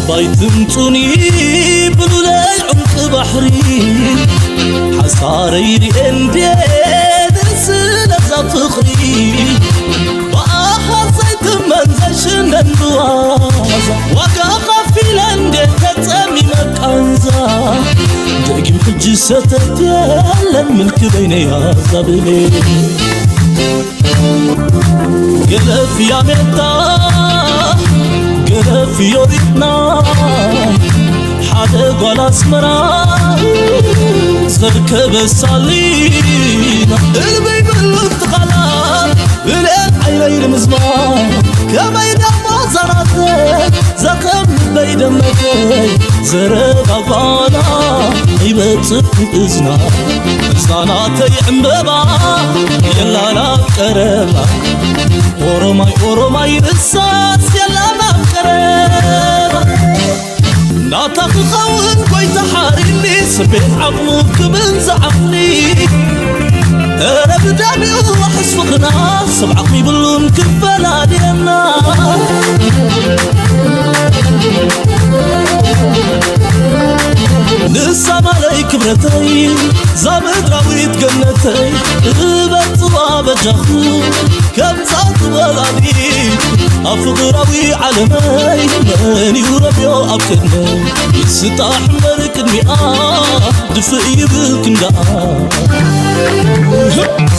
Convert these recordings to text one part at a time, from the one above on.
ባይ ትምጹኒ ብሉለይ ዑምቂ ባሕሪ ሓሳረይ ርኤ እንዴ ስለዛ ፍቕሪ ብኣኻ ዘይትመን ዘይሽነን ብዋዛ ዋጋ ኸፊለ እንዴ ተጸሚመ ቃንዛ ደጊም ሕጂ ሰተት የለን ምልኪ በይነይ ኣዛብሌ ገለፍ ያሜታ ገለፍ ዮሪትና ሓደ ጓል ኣስመራ ዘርከበ ሳሊና እልበይ በሉ ትኻላ ብልኤል ዓይነይ ንምዝማ ከመይ ደሞ ዛናተ ዘኸም ልበይ ደመተይ ዘረባ ጓላ ይበጽሕ እዝና እዝናናተይ ዕምበባ የላና ቀረባ ኦሮማይ ኦሮማይ ርሳስ የላና ቀረባ ናታ ክኸውን ጎይታ ሓሪኒ ስቤት ዓቕሙ ክብን ዝዓቕሊ እረ ብዳሚኡ ዋሕስ ፍቕርና ሰብ ዓቕሚ ይብሉን ክፈላልየና ንሳ ማለይ ክብረተይ ዛ ምድራዊት ገነተይ እበጽዋ በጃኹ ከምዛ ትወላዲት ኣብ ፍቕራዊ ዓለመይ መን እዩ ረብዮ ኣብ ቅድመይ ይስጣሕ እምበር ቅድሚኣ ድፍእ ይብል ክንዳኣ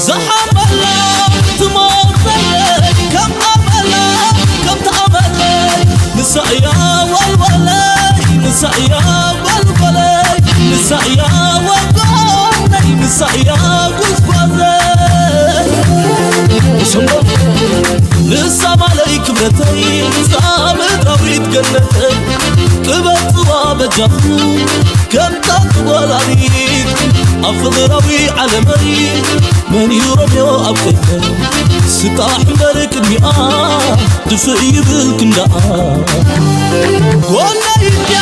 ዝሓመላ ትሞተለይ ከም ኣመላ ከምቲ ኣመለይ ንሳ እያ ወልወለይ ንሳ እያ ወልወለይ ንሳ እያ ወጎነይ ንሳ እያ ጉዝጓዘይ ንሳ ማለይ ክብረተይ እዛ ምድራዊት ገነተይ ቅበጽዋ በጃኹ ከምታ ትወላዲት ኣብ ፍቕራዊ ዓለመይ መን እዩ ረብዮ ኣብ ቅድመይ ስጣሕ እምበር ቅድሚኣ ድፍእ ይብል ክንዳኣ ጎነይ እንድያ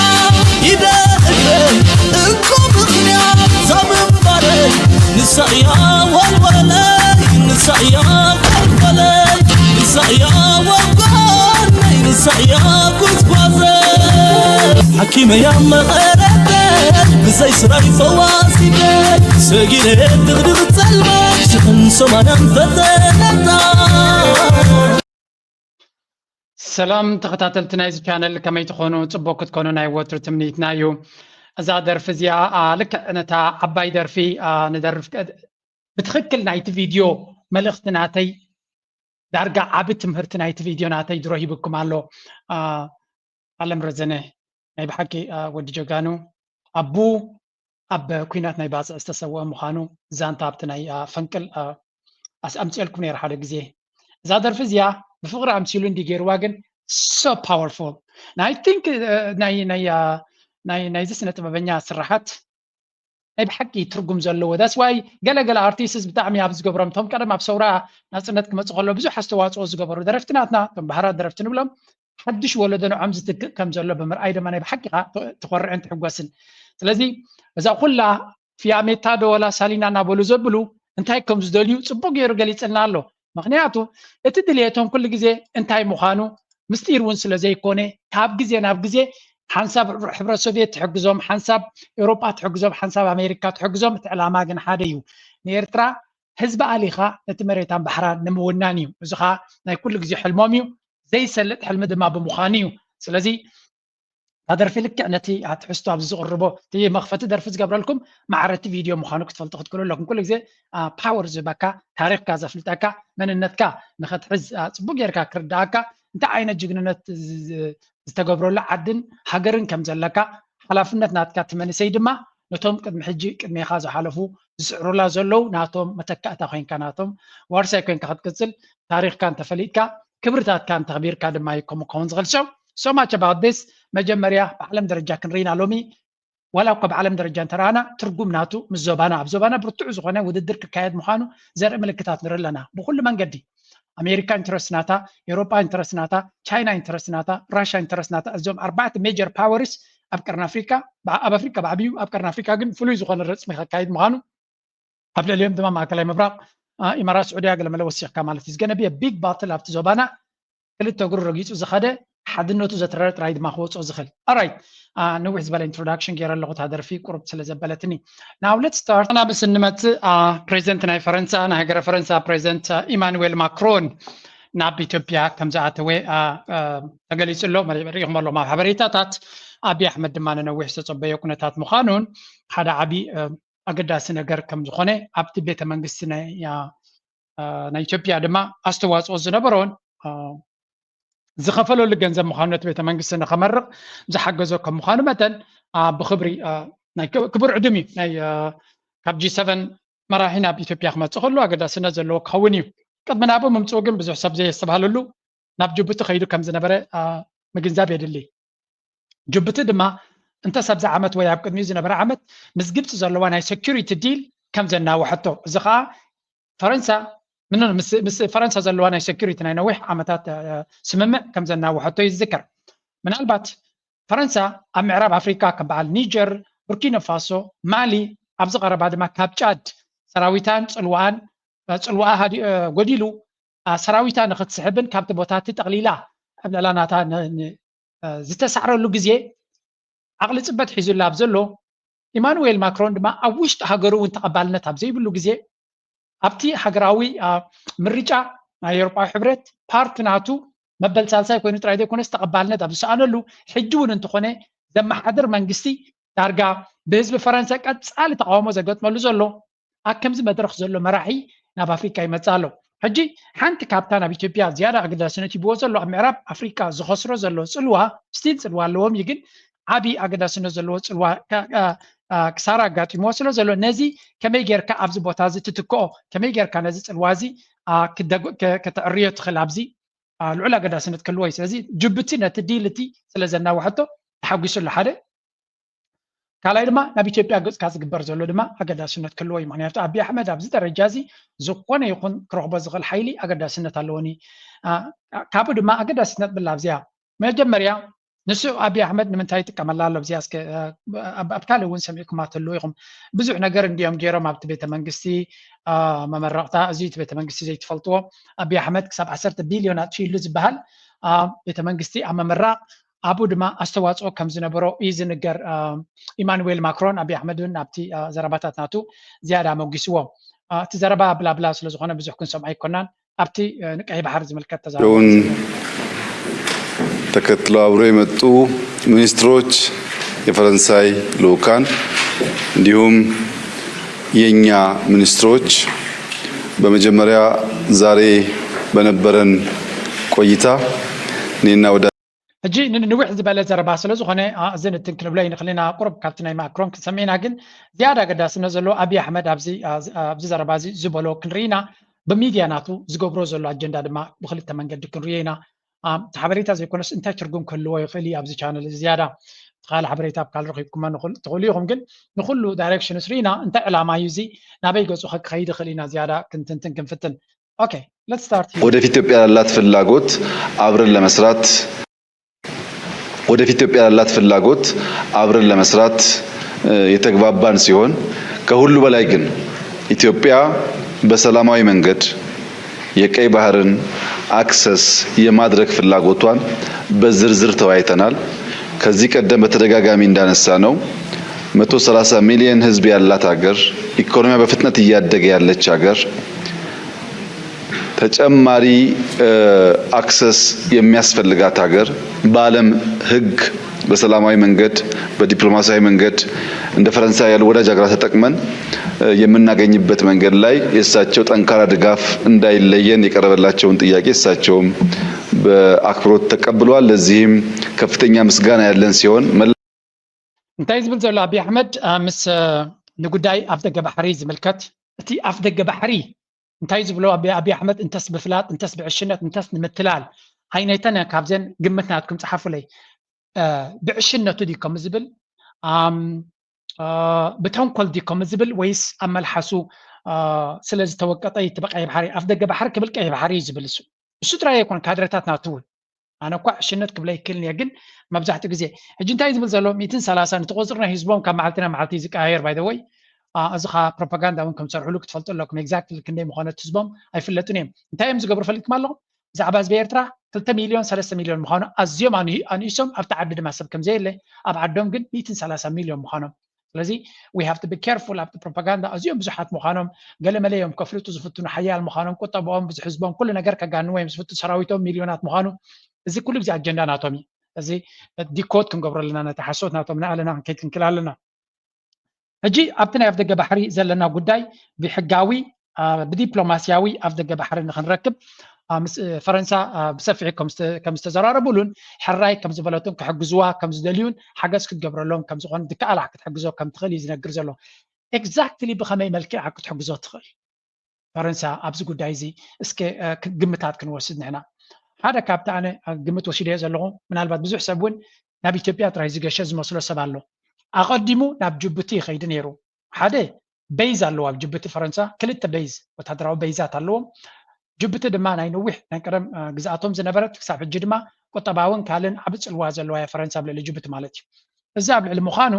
ኢደ እግረይ እንኮ ምኽንያት ዛምንባረይ ንሳ እያ ወልወለይ ንሳ እያ ወልወለይ ንሳ እያ ወጓነይ ንሳ እያ ጉዝጓዘይ ሓኪመያ መቐረተይ ብዘይ ስራይ ፈዋሲተይ ሰጊረ ድቕድቕ ጸልማት ሽሕን ሰማንያን ፈተነታ ሰላም ተኸታተልቲ ናይዚ ቻነል ከመይ ትኾኑ? ጽቡቅ ክትኮኑ ናይ ወትሩ ትምኒትና እዩ። እዛ ደርፊ እዚኣ አ፣ ልክዕ ነታ ዓባይ ደርፊ አ፣ ንደርፍ ከ- ብትኽክል ናይቲ ቪድዮ መልእኽቲ ናተይ ዳርጋ ዓቢ ትምህርቲ ናይቲ ቪድዮ ናተይ ድሮ ሂብኩም ኣሎ። አ፣ ኣለም ረዘነ ናይ ብሓቂ አ፣ ወዲ ጀጋኑ ኣቡ ኣብ ኩናት ናይ ባጽዕ ዝተሰወአ ምዃኑ ዛንታ ኣብቲ ናይ አ፣ ፈንቅል አ፣ ኣስ- ኣምጽኤልኩም ነይረ ሓደ ግዜ። እዛ ደርፊ እዚኣ ብፍቕሪ ኣምሲሉ እንዲ ገይርዋ ግን so powerful ናይ think ናይ ናይ አ፣ ናይ ናይዚ ስነ ጥበበኛ ስራሓት ናይ ብሓቂ ትርጉም ዘለዎ that's why ገለ ገለ ኣርቲስትስ ብጣዕሚ ኣብ ዝገብሮም እቶም ቀደም ኣብ ሰውራ ናፅነት ክመፁ ከሎ ብዙሕ ኣስተዋፅኦ ዝገበሩ ደረፍቲ ናትና እቶም ባህራት ደረፍቲ ንብሎም ሓድሽ ወለዶ ንዖም ዝትክእ ከም ዘሎ ብምርኣይ ድማ ናይ ብሓቂ ኢኻ ትኾርዕን ትሕጎስን ስለዚ እዛ ኩላ ፊያሜታ ዶ ወላ ሳሊና እናበሉ ዘብሉ እንታይ ከም ዝደልዩ ፅቡቅ ገይሩ ገሊፅልና ኣሎ ምኽንያቱ እቲ ድልየቶም ኩሉ ግዜ እንታይ ምዃኑ ምስጢር እውን ስለ ዘይኮነ ካብ ግዜ ናብ ግዜ ሓንሳብ ሕብረት ሶቪየት ትሕግዞም ሓንሳብ ኤውሮጳ ትሕግዞም ሓንሳብ ኣሜሪካ ትሕግዞም እቲ ዕላማ ግን ሓደ እዩ ንኤርትራ ህዝቢ ኣሊኻ ነቲ መሬታን ባሕራን ንምውናን እዩ እዚ ኸዓ ናይ ኩሉ ግዜ ሕልሞም እዩ ዘይሰልጥ ሕልሚ ድማ ብምዃኑ እዩ ስለዚ እታ ደርፊ ልክዕ ነቲ ትሕዝቶ ኣብዚ ዝቕርቦ እቲ መኽፈቲ ደርፊ ዝገብረልኩም ማዕረ እቲ ቪድዮ ምዃኑ ክትፈልጡ ክትክእሉ ኣለኩም ኩሉ ግዜ ፓወር ዝህበካ ታሪኽካ ዘፍልጠካ መንነትካ ንኸትሕዝ ፅቡቅ ጌርካ ክርዳኣካ እንታይ ዓይነት ጅግንነት ዝተገብረሉ ዓድን ሃገርን ከም ዘለካ ሓላፍነት ናትካ እቲ መንእሰይ ድማ ነቶም ቅድሚ ሕጂ ቅድሜኻ ዝሓለፉ ዝስዕሩላ ዘለዉ ናቶም መተካእታ ኮይንካ ናቶም ዋርሳይ ኮይንካ ክትቅፅል ታሪኽካ እንተፈሊጥካ ክብርታትካ እንተኽቢርካ ድማ እዩ ከምኡ ክኸውን ዝኽእል so so much about this መጀመርያ ብዓለም ደረጃ ክንርኢና ሎሚ ዋላ እኳ ብዓለም ደረጃ እንተረኣና ትርጉም ናቱ ምስ ዞባና ኣብ ዞባና ብርቱዕ ዝኾነ ውድድር ክካየድ ምዃኑ ዘርኢ ምልክታት ንርኢ ኣለና ብኩሉ መንገዲ ኣሜሪካ ኢንትረስት ናታ ኤውሮጳ ኢንትረስት ናታ ቻይና ኢንትረስት ናታ ራሽያ ኢንትረስት ናታ እዞም ኣርባዕተ ሜጀር ፓወርስ ኣብ ቀርኒ ኣፍሪካ ኣብ ኣፍሪካ ብዓብዩ ኣብ ቀርኒ ኣፍሪካ ግን ፍሉይ ዝኾነ ረፅሚ ከካይድ ምዃኑ ኣብ ልዕሊኦም ድማ ማእከላይ ምብራቕ ኢማራት ስዑድያ ገለመለ ወሲኽካ ማለት እዩ ዝገነብየ ቢግ ባትል ኣብቲ ዞባና ክልተ እግሩ ረጊፁ ዝኸደ ሓድነቱ ዘትረረ ጥራይ ድማ ክወፅኦ ዝኽእል። Alright, ነዊሕ ዝበለ introduction ገይረ ኣለኹ፣ እታ ደርፊ ቁሩብ ስለ ዘበለትኒ። Now let's start. ናብ ስንመጽእ፣ ፕሬዚደንት ናይ ፈረንሳ፣ ናይ ሃገረ ፈረንሳ ፕሬዚደንት ኢማኑዌል ማክሮን ናብ ኢትዮጵያ ከም ዝኣተወ ተገሊጹ ኣሎ። ሪኢኹም ኣለኹም ኣብ ሓበሬታታት። ኣብይ ኣሕመድ ድማ ንነዊሕ ዝተጸበዮ ኩነታት ምዃኑን ሓደ ዓቢ ኣገዳሲ ነገር ከም ዝኾነ ኣብቲ ቤተ መንግስቲ ናይ ኢትዮጵያ ድማ ኣስተዋጽኦ ዝነበሮን ዝኸፈለሉ ገንዘብ ምዃኑ ነቲ ቤተ መንግስቲ ንኸመርቕ ዝሓገዞ ከም ምዃኑ መጠን ብኽብሪ ናይ ክቡር ዕድም እዩ። ናይ ካብ ጂ ሰቨን መራሒ ናብ ኢትዮጵያ ክመጽእ ከሎ ኣገዳስነት ዘለዎ ክኸውን እዩ። ቅድሚ ናብኡ ምምጽኡ ግን ብዙሕ ሰብ ዘየስተብሃለሉ ናብ ጅቡቲ ከይዱ ከም ዝነበረ ምግንዛብ የድሊ። ጅቡቲ ድማ እንተ ኣብዚ ዓመት ወይ ኣብ ቅድሚኡ ዝነበረ ዓመት ምስ ግብፂ ዘለዋ ናይ security deal ከም ዘናወሐቶ፣ እዚ ከዓ ፈረንሳ ምስ ፈረንሳ ዘለዋ ናይ security ናይ ነዊሕ ዓመታት ስምምዕ ከም ዘናወሐቶ ይዝከር። ምናልባት ፈረንሳ ኣብ ምዕራብ ኣፍሪካ ከም በዓል ኒጀር፣ ቡርኪና ፋሶ፣ ማሊ፣ ኣብዚ ቀረባ ድማ ካብ ጫድ ሰራዊታን ፅልዋኣን ፅልዋኣ ጎዲሉ ሰራዊታ ንክትስሕብን ካብቲ ቦታቲ ጠቕሊላ ኣብ ልዕላ ናታ ዝተሳዕረሉ ግዜ ዓቕሊ ፅበት ሒዙላ ኣብ ዘሎ ኢማኑዌል ማክሮን ድማ ኣብ ውሽጢ ሃገሩ እውን ተቐባልነት ኣብ ዘይብሉ ግዜ ኣብቲ ሃገራዊ ምርጫ ናይ ኤውሮጳዊ ሕብረት ፓርቲ ናቱ መበል ሳልሳይ ኮይኑ ጥራይ ዘይኮነስ ተቐባልነት ኣብ ዝሰኣነሉ ሕጂ እውን እንተኾነ ዘመሓድር መንግስቲ ዳርጋ ብህዝቢ ፈረንሳ ቀጻሊ ተቃውሞ ዘገጥመሉ ዘሎ ኣብ ከምዚ መድረኽ ዘሎ መራሒ ናብ ኣፍሪካ ይመፅእ ኣሎ። ሕጂ ሓንቲ ካብታ ናብ ኢትዮጵያ ዝያዳ ኣገዳስነት ሂብዎ ዘሎ ኣብ ምዕራብ ኣፍሪካ ዝኸስሮ ዘሎ ፅልዋ ስቲል ፅልዋ ኣለዎም እዩ፣ ግን ዓብዪ ኣገዳስነት ዘለዎ ፅልዋ ክሳራ ኣጋጢምዎ ስለ ዘሎ ነዚ ከመይ ጌርካ ኣብዚ ቦታ እዚ ትትክኦ፣ ከመይ ጌርካ ነዚ ፅልዋ እዚ ከተዕርዮ ትኽእል ኣብዚ ልዑል ኣገዳስነት ክህልዎ እዩ። ስለዚ ጅቡቲ ነቲ ዲል እቲ ስለ ዘናወሐቶ ተሓጒሱ ኣሎ ሓደ። ካልኣይ ድማ ናብ ኢትዮጵያ ገፅካ ዝግበር ዘሎ ድማ ኣገዳስነት ክህልዎ እዩ። ምክንያቱ ኣብይ ኣሕመድ ኣብዚ ደረጃ እዚ ዝኾነ ይኹን ክረኽቦ ዝኽእል ሓይሊ ኣገዳስነት ኣለዎኒ። ካብኡ ድማ ኣገዳስነት ብላ ኣብዚኣ መጀመርያ ንሱ ኣብይ ኣሕመድ ንምንታይ ይጥቀመላ ኣሎ ኣብዚኣ እስከ ኣብ ካልእ እውን ሰሚዕኩማ ትህልዉ ኢኹም። ብዙሕ ነገር እንዲዮም ገይሮም ኣብቲ ቤተ መንግስቲ መመረቕታ። እዚ እቲ ቤተ መንግስቲ ዘይትፈልጥዎ ኣብይ ኣሕመድ ክሳብ ዓሰርተ ቢልዮን ኣጥፊእሉ ዝበሃል ቤተ መንግስቲ ኣብ መመራቕ ኣብኡ ድማ ኣስተዋፅኦ ከም ዝነበሮ እዩ ዝንገር። ኢማኑዌል ማክሮን ኣብይ ኣሕመድ እውን ኣብቲ ዘረባታት ናቱ ዝያዳ ኣመጒስዎ። እቲ ዘረባ ብላብላ ስለ ዝኾነ ብዙሕ ክንሰምዖ ኣይኮናን። ኣብቲ ንቀይ ባሕር ዝምልከት ተዛረቡ። ተከትለው አብሮ የመጡ ሚኒስትሮች፣ የፈረንሳይ ልኡካን እንዲሁም የኛ ሚኒስትሮች በመጀመሪያ ዛሬ በነበረን ቆይታ እኔና ወዳ ሕጂ ንንውሕ ዝበለ ዘረባ ስለ ዝኾነ እዚ ንትን ክንብሎ ይንኽእል ኢና። ቁሩብ ካብቲ ናይ ማክሮን ክንሰምዕ ኢና፣ ግን ዝያዳ ኣገዳስነት ዘለዎ ኣብይ ኣሕመድ ኣብዚ ዘረባ እዚ ዝበሎ ክንርኢ ኢና። ብሚድያ ናቱ ዝገብሮ ዘሎ ኣጀንዳ ድማ ብክልተ መንገዲ ክንርእዮ ኢና። እቲ ሓበሬታ ዘይኮነስ እንታይ ትርጉም ክህልዎ ይኽእል እዩ ኣብዚ ቻነል እዚ ዝያዳ ካልእ ሓበሬታ ኣብ ካልእ ረኺብኩሞ ትኽእሉ ኢኹም፣ ግን ንኩሉ ዳይሬክሽንስ ርኢና እንታይ ዕላማ እዩ እዚ ናበይ ገፁ ክኸይድ ይኽእል ኢና ዝያዳ ክንትንትን ክንፍትን። Okay, let's start here. ወደፊት ኢትዮጵያ ላላት ፍላጎት አብረን ለመስራት ወደፊት ኢትዮጵያ ላላት ፍላጎት አብረን ለመስራት የተግባባን ሲሆን ከሁሉ በላይ ግን ኢትዮጵያ በሰላማዊ መንገድ የቀይ ባህርን access የማድረግ ፍላጎቷን በዝርዝር ተወያይተናል። ከዚህ ቀደም በተደጋጋሚ እንዳነሳነው መቶ ሠላሳ ሚሊዮን ህዝብ ያላት ሀገር፣ ኢኮኖሚዋ በፍጥነት እያደገ ያለች ሀገር፣ ተጨማሪ access የሚያስፈልጋት ሀገር በዓለም ህግ በሰላማዊ መንገድ በዲፕሎማሲያዊ መንገድ እንደ ፈረንሳይ ያሉ ወዳጅ ሀገራት ተጠቅመን የምናገኝበት መንገድ ላይ የእሳቸው ጠንካራ ድጋፍ እንዳይለየን የቀረበላቸውን ጥያቄ እሳቸውም በአክብሮት ተቀብለዋል። ለዚህም ከፍተኛ ምስጋና ያለን ሲሆን መላ እንታይ ዝብል ዘሎ ኣብይ ኣሕመድ ምስ ንጉዳይ ኣፍደገ ባሕሪ ዝምልከት እቲ ኣፍደገ ባሕሪ እንታይ ዝብሎ ኣብይ ኣሕመድ እንተስ ብፍላጥ እንተስ ብዕሽነት እንተስ ንምትላል ኣይነተነ ካብዘን ግምት ናትኩም ጸሓፉለይ። ብዕሽነቱ ድዩ ከም ዝብል ብተንኮል ድዩ ከም ዝብል ወይስ ኣብ መልሓሱ ስለ ዝተወቀጠ እቲ ብቀይ ባሕሪ ኣፍደገ ባሕሪ ክብል ቀይ ባሕሪ እዩ ዝብል እሱ እሱ ጥራይ ኣይኮን ካድረታት ናቱ እውን ኣነ እኳ ዕሽነት ክብለ ይክልን እየ ግን መብዛሕትኡ ግዜ ሕጂ እንታይ ዝብል ዘሎ ሚእትን ሰላሳን እቲ ቁፅሪ ናይ ህዝቦም ካብ መዓልቲ ናብ መዓልቲ ዝቀያየር ባይ ወይ እዚ ከዓ ፕሮፓጋንዳ እውን ከም ዝሰርሕሉ ክትፈልጡ ኣለኩም exactly ክንደይ ምኾነ ህዝቦም ኣይፍለጡን እዮም እንታይ እዮም ዝገብሩ ፈሊጥኩም ኣለኹም ብዛዕባ ህዝቢ ኤርትራ ክልተ ሚልዮን ሰለስተ ሚልዮን ምዃኑ ኣዝዮም ኣንሂ- ኣንኢሶም ኣብቲ ዓዲ ድማ ሰብ ከም ዘየለ ኣብ ዓዶም ግን ሚእትን ሰላሳ ሚልዮን ምዃኖም። ስለዚ we have to be careful ኣብቲ ፕሮፓጋንዳ ኣዝዮም ብዙሓት ምዃኖም፣ ገለመለ እዮም ከፍልጡ ዝፍትኑ ሓያል ምዃኖም፣ ቁጠብኦም ብዙሕ ህዝቦም ኩሉ ነገር ከጋንዎ እዮም ዝፍትኑ፣ ሰራዊቶም ሚልዮናት ምዃኑ። እዚ ኩሉ ግዜ ኣጀንዳ ናቶም እዩ። እዚ ዲኮድ ክንገብሮ ኣለና፣ ነቲ ሓሶት ናቶም ንኣለና ክንከይድ ክንክል ኣለና። ሕጂ ኣብቲ ናይ ኣፍደገ ባሕሪ ዘለና ጉዳይ ብሕጋዊ ብዲፕሎማስያዊ ኣፍደገ ባሕሪ ንክንረክብ ምስ ፈረንሳ ብሰፊሑ ከም ዝተዘራረቡሉን ሕራይ ከም ዝበለቱን ክሕግዝዋ ከም ዝደልዩን ሓገዝ ክትገብረሎም ከም ዝኾነ ዝከኣላ ክትሕግዞ ከም ትኽእል እዩ ዝነግር ዘሎ። ኤግዛክትሊ ብኸመይ መልክዕ ክትሕግዞ ትኽእል ፈረንሳ ኣብዚ ጉዳይ እዚ እስከ ግምታት ክንወስድ ንሕና። ሓደ ካብቲ ኣነ ግምት ወሲደዮ ዘለኹ ምናልባት ብዙሕ ሰብ እውን ናብ ኢትዮጵያ ጥራይ ዝገሸ ዝመስሎ ሰብ ኣሎ። ኣቐዲሙ ናብ ጅቡቲ ይኸይድ ነይሩ። ሓደ ቤዝ ኣለዎ ኣብ ጅቡቲ ፈረንሳ፣ ክልተ ቤዝ ወታደራዊ ቤዛት ኣለዎም። ጅቡቲ ድማ ናይ ነዊሕ ናይ ቀደም ግዝኣቶም ዝነበረት ክሳብ ሕጂ ድማ ቁጠባውን ካልእን ዓቢ ጽልዋ ዘለዋ እያ ፈረንሳ ኣብ ልዕሊ ጅቡቲ ማለት እዩ። እዚ ኣብ ልዕሊ ምዃኑ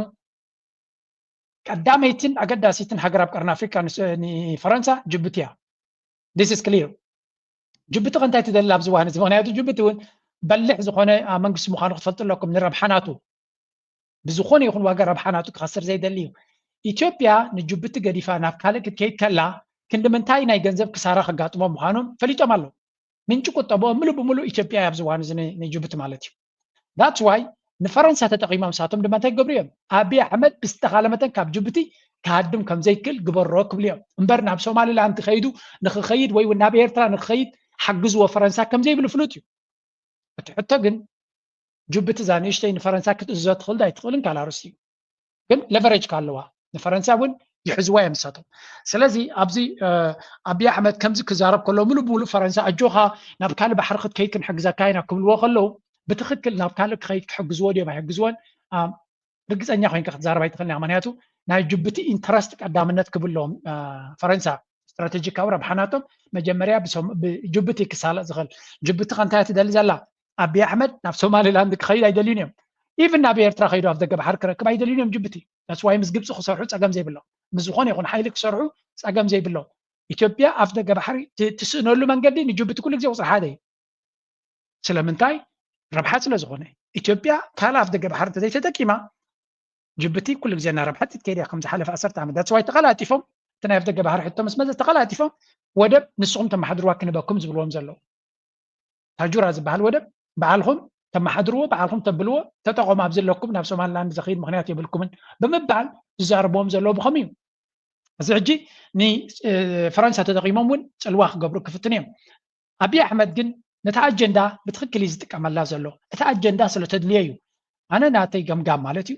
ቀዳመይትን ኣገዳሲትን ሃገር ኣብ ቀርኒ ኣፍሪካ ንፈረንሳ ጅቡቲ እያ። This is clear። ጅቡቲ ከ እንታይ ትደሊ ኣብዚ እዋን እዚ? ምክንያቱ ጅቡቲ እውን በልሕ ዝኾነ መንግስቲ ምዃኑ ክትፈልጡ ኣለኩም። ንረብሓ ናቱ ብዝኾነ ይኹን ዋጋ ረብሓ ናቱ ክኸስር ዘይደሊ እዩ። ኢትዮጵያ ንጅቡቲ ገዲፋ ናብ ካልእ ክትከይድ ከላ ክንዲ ምንታይ ናይ ገንዘብ ክሳራ ከጋጥሞ ምዃኖም ፈሊጦም ኣለዉ። ምንጪ ቁጠብኦም ምሉእ ብምሉእ ኢትዮጵያ እያ ኣብዚ እዋን እዚ ንጅቡቲ ማለት እዩ። That's why ንፈረንሳ ተጠቒሞም ንሳቶም ድማ እንታይ ክገብሩ እዮም? ኣብይ ኣሕመድ ብዝተኻለ መጠን ካብ ጅቡቲ ክሃድም ከም ዘይክእል ግበሮ ክብሉ እዮም እምበር ናብ ሶማሊላንድ ከይዱ ንክኸይድ ወይ እውን ናብ ኤርትራ ንክኸይድ ሓግዝዎ ፈረንሳ ከም ዘይብሉ ፍሉጥ እዩ። እቲ ሕቶ ግን ጅቡቲ እዛ ንእሽተይ ንፈረንሳ ክትእዝዞ ትኽእል ዶ ኣይትኽእልን ካልእ ኣርእስቲ እዩ። ግን ለቨሬጅ ከ ኣለዋ ንፈረንሳ እውን ይሕዝዋ እዮም ንሳቶም። ስለዚ ኣብዚ ኣብይ ኣሕመድ ከምዚ ክዛረብ ከሎ ሙሉእ ብሙሉእ ፈረንሳ ኣጆኻ ናብ ካልእ ባሕሪ ክትከይድ ክንሕግዘካ ኢና ክብልዎ ከለዉ ብትኽክል ናብ ካልእ ክኸይድ ክሕግዝዎ ድዮም ኣይሕግዝዎን ርግፀኛ ኮይንካ ክትዛረብ ኣይትኽእልን ኢኻ። ምክንያቱ ናይ ጅቡቲ ኢንተረስት ቀዳምነት ክብሎም ፈረንሳ ስትራቴጂካዊ ረብሓ ናቶም መጀመርያ ብጅቡቲ ክሳለጥ ዝኽእል። ጅቡቲ ከ እንታይ ትደሊ ዘላ? ኣብይ ኣሕመድ ናብ ሶማሊላንድ ክኸይድ ኣይደልዩን እዮም። ኢቭን ናብ ኤርትራ ከይዱ ኣፍደገ ባሕሪ ክረክብ ኣይደልዩን እዮም ጅቡቲ። That's why ምስ ግብፂ ክሰርሑ ፀገም ዘይብሎም፣ ምስ ዝኾነ ይኹን ሓይሊ ክሰርሑ ፀገም ዘይብሎም። ኢትዮጵያ ኣፍደገ ባሕሪ ትስእነሉ መንገዲ ንጅቡቲ ኩሉ ግዜ ቁፅሪ ሓደ እዩ። ስለምንታይ? ረብሓ ስለ ዝኾነ። ኢትዮጵያ ካልእ ኣፍደገ ባሕሪ እንተዘይተጠቂማ ጅቡቲ ኩሉ ግዜ እናረብሐት ትከይድ እያ ከም ዝሓለፈ ዓሰርተ ዓመት። That's why ተቐላጢፎም እቲ ናይ ኣፍደገ ባሕሪ ሕቶ ምስ መጸ ተቐላጢፎም ወደብ ንስኹም ተመሓድርዋ ክንበኩም ዝብልዎም ዘለዉ። ታጁራ ዝበሃል ወደብ በዓልኹም ተመሓድርዎ፣ በዓልኹም ተብልዎ፣ ተጠቐሙ ኣብዚ ኣለኩም ናብ ሶማሊላንድ ዘኽይድ ምኽንያት የብልኩምን ብምባል ዝዛረብዎም ዘለዉ ብኸምኡ እዩ። እዚ ሕጂ ንፈረንሳ ተጠቒሞም እውን ጽልዋ ክገብሩ ክፍትኑ እዮም። ኣብይ ኣሕመድ ግን ነታ ኣጀንዳ ብትኽክል እዩ ዝጥቀመላ ዘሎ። እታ ኣጀንዳ ስለ ተድልዮ እዩ። ኣነ ናተይ ገምጋም ማለት እዩ።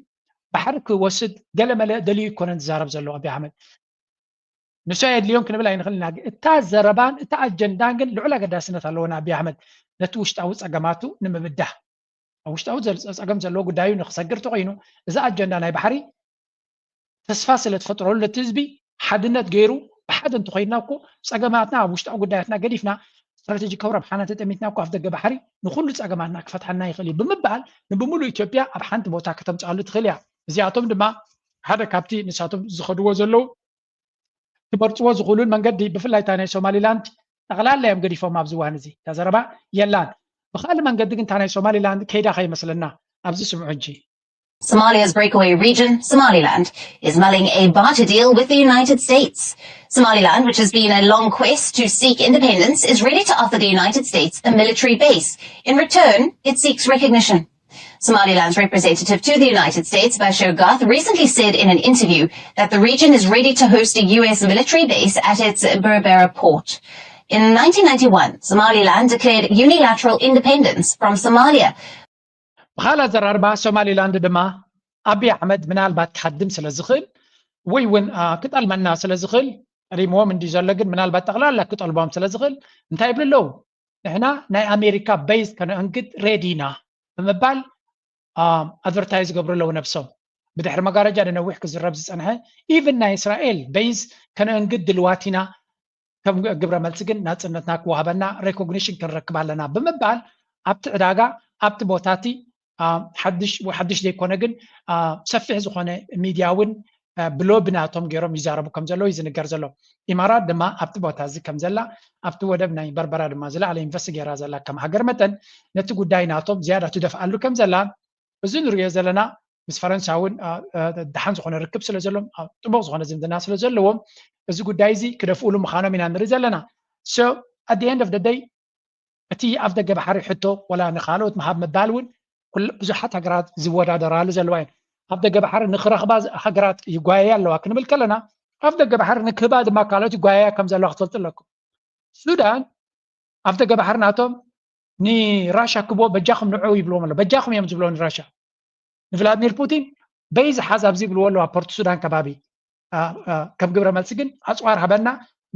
ባሕሪ ክወስድ ገለመለ ደልዩ ኣይኮነን ዝዛረብ ዘሎ ኣብይ ኣሕመድ። ንሱ ኣየድልዮን ክንብል ኣይንኽእልን ኢና። እታ ዘረባን እታ ኣጀንዳን ግን ልዑል ኣገዳስነት ኣለዎ ንኣብይ ኣሕመድ ነቲ ውሽጣዊ ጸገማቱ ንምብዳህ። ኣብ ውሽጣዊ ጸገም ዘለዎ ጉዳዩ ንክሰግር ተኾይኑ እዚ ኣጀንዳ ናይ ባሕሪ ተስፋ ስለ ትፈጥረሉ ነቲ ህዝቢ ሓድነት ገይሩ ብሓደ እንተኾይንና እኮ ጸገማትና ኣብ ውሽጣዊ ጉዳያትና ገዲፍና ስትራቴጂካዊ ረብሓና ተጠሚትና እኮ ኣፍደገ ባሕሪ ንኹሉ ጸገማትና ክፈትሓልና ይኽእል እዩ ብምባል ንብምሉእ ኢትዮጵያ ኣብ ሓንቲ ቦታ ከተምጽኣሉ ትኽእል እያ። እዚኣቶም ድማ ሓደ ካብቲ ንሳቶም ዝኸድዎ ዘለዉ ክመርጽዎ ዝኽእሉን መንገዲ ብፍላይ እታ ናይ ሶማሊላንድ ጠቕላላ እዮም ገዲፎም ኣብዚ እዋን እዚ እታ ዘረባ የላን። ብኻልእ መንገዲ ግን እታ ናይ ሶማሊላንድ ከይዳ ከይመስለና ኣብዚ ስምዑ ሕጂ። Somalia's breakaway region, Somaliland, is mulling a barter deal with the United States. Somaliland, which has been a long quest to seek independence, is ready to offer the United States a military base. In return, it seeks recognition. Somaliland's representative to the United States, Bashir Garth, recently said in an interview that the region is ready to host a U S military base at its Berbera port. In nineteen ninety-one, Somaliland declared unilateral independence from Somalia. ብኻልእ ኣዘራርባ ሶማሊላንድ ድማ ኣብይ ኣሕመድ ምናልባት ክሃድም ስለ ዝኽእል ወይ እውን ክጠልመና ስለ ዝኽእል ቀዲምዎም እንዲ ዘሎ ግን ምናልባት ጠቕላላ ክጠልቦም ስለ ዝኽእል እንታይ ይብሉ ኣለዉ? ንሕና ናይ ኣሜሪካ በይዝ ከነእንግድ ሬዲ ኢና ብምባል ኣድቨርታይዝ ዝገብሩ ኣለዉ ነብሶም። ብድሕሪ መጋረጃ ንነዊሕ ክዝረብ ዝፀንሐ ኢቭን ናይ እስራኤል በይዝ ከነእንግድ ድልዋት ኢና ከም ግብረ መልሲ ግን ናፅነትና ክወሃበና ሬኮግኒሽን ክንረክብ ኣለና ብምባል ኣብቲ ዕዳጋ ኣብቲ ቦታ እቲ ሓድሽ ዘይኮነ ግን ሰፊሕ ዝኾነ ሚድያ እውን ብሎቢ ናቶም ገይሮም ይዛረቡ ከም ዘለዉ እዩ ዝንገር ዘሎ። ኢማራት ድማ ኣብቲ ቦታ እዚ ከም ዘላ፣ ኣብቲ ወደብ ናይ በርበራ ድማ ዝለዓለ ኢንቨስት ገይራ ዘላ ከም ሃገር መጠን፣ ነቲ ጉዳይ ናቶም ዝያዳ ትደፍኣሉ ከም ዘላ፣ እዚ ንሪኦ ዘለና ምስ ፈረንሳ እውን ደሓን ዝኾነ ርክብ ስለ ዘሎም፣ ጥቡቕ ዝኾነ ዝምድና ስለ ዘለዎም፣ እዚ ጉዳይ እዚ ክደፍኡሉ ምዃኖም ኢና ንርኢ ዘለና። So at the end of the day፣ እቲ ኣብ ደገ ባሕሪ ሕቶ ወላ ንኻልኦት ምሃብ ምባል እውን ብዙሓት ሃገራት ዝወዳደራሉ ዘለዋ እየን። ኣብ ደገ ባሕሪ ንክረኽባ ሃገራት ይጓየያ ኣለዋ ክንብል ከለና፣ ኣብ ደገ ባሕሪ ንክህባ ድማ ካልኦት ይጓየያ ከም ዘለዋ ክትፈልጡ ኣለኩም። ሱዳን ኣብ ደገ ባሕሪ ናቶም ንራሻ ክቦ በጃኹም ንዑ ይብልዎም ኣሎ። በጃኹም እዮም ዝብልዎ ንራሻ። ንቭላድሚር ፑቲን በይዝ ሓዝ ኣብዚ ይብልዎ ኣለዋ ፖርት ሱዳን ከባቢ። ከም ግብረ መልሲ ግን ኣፅዋር ሃበና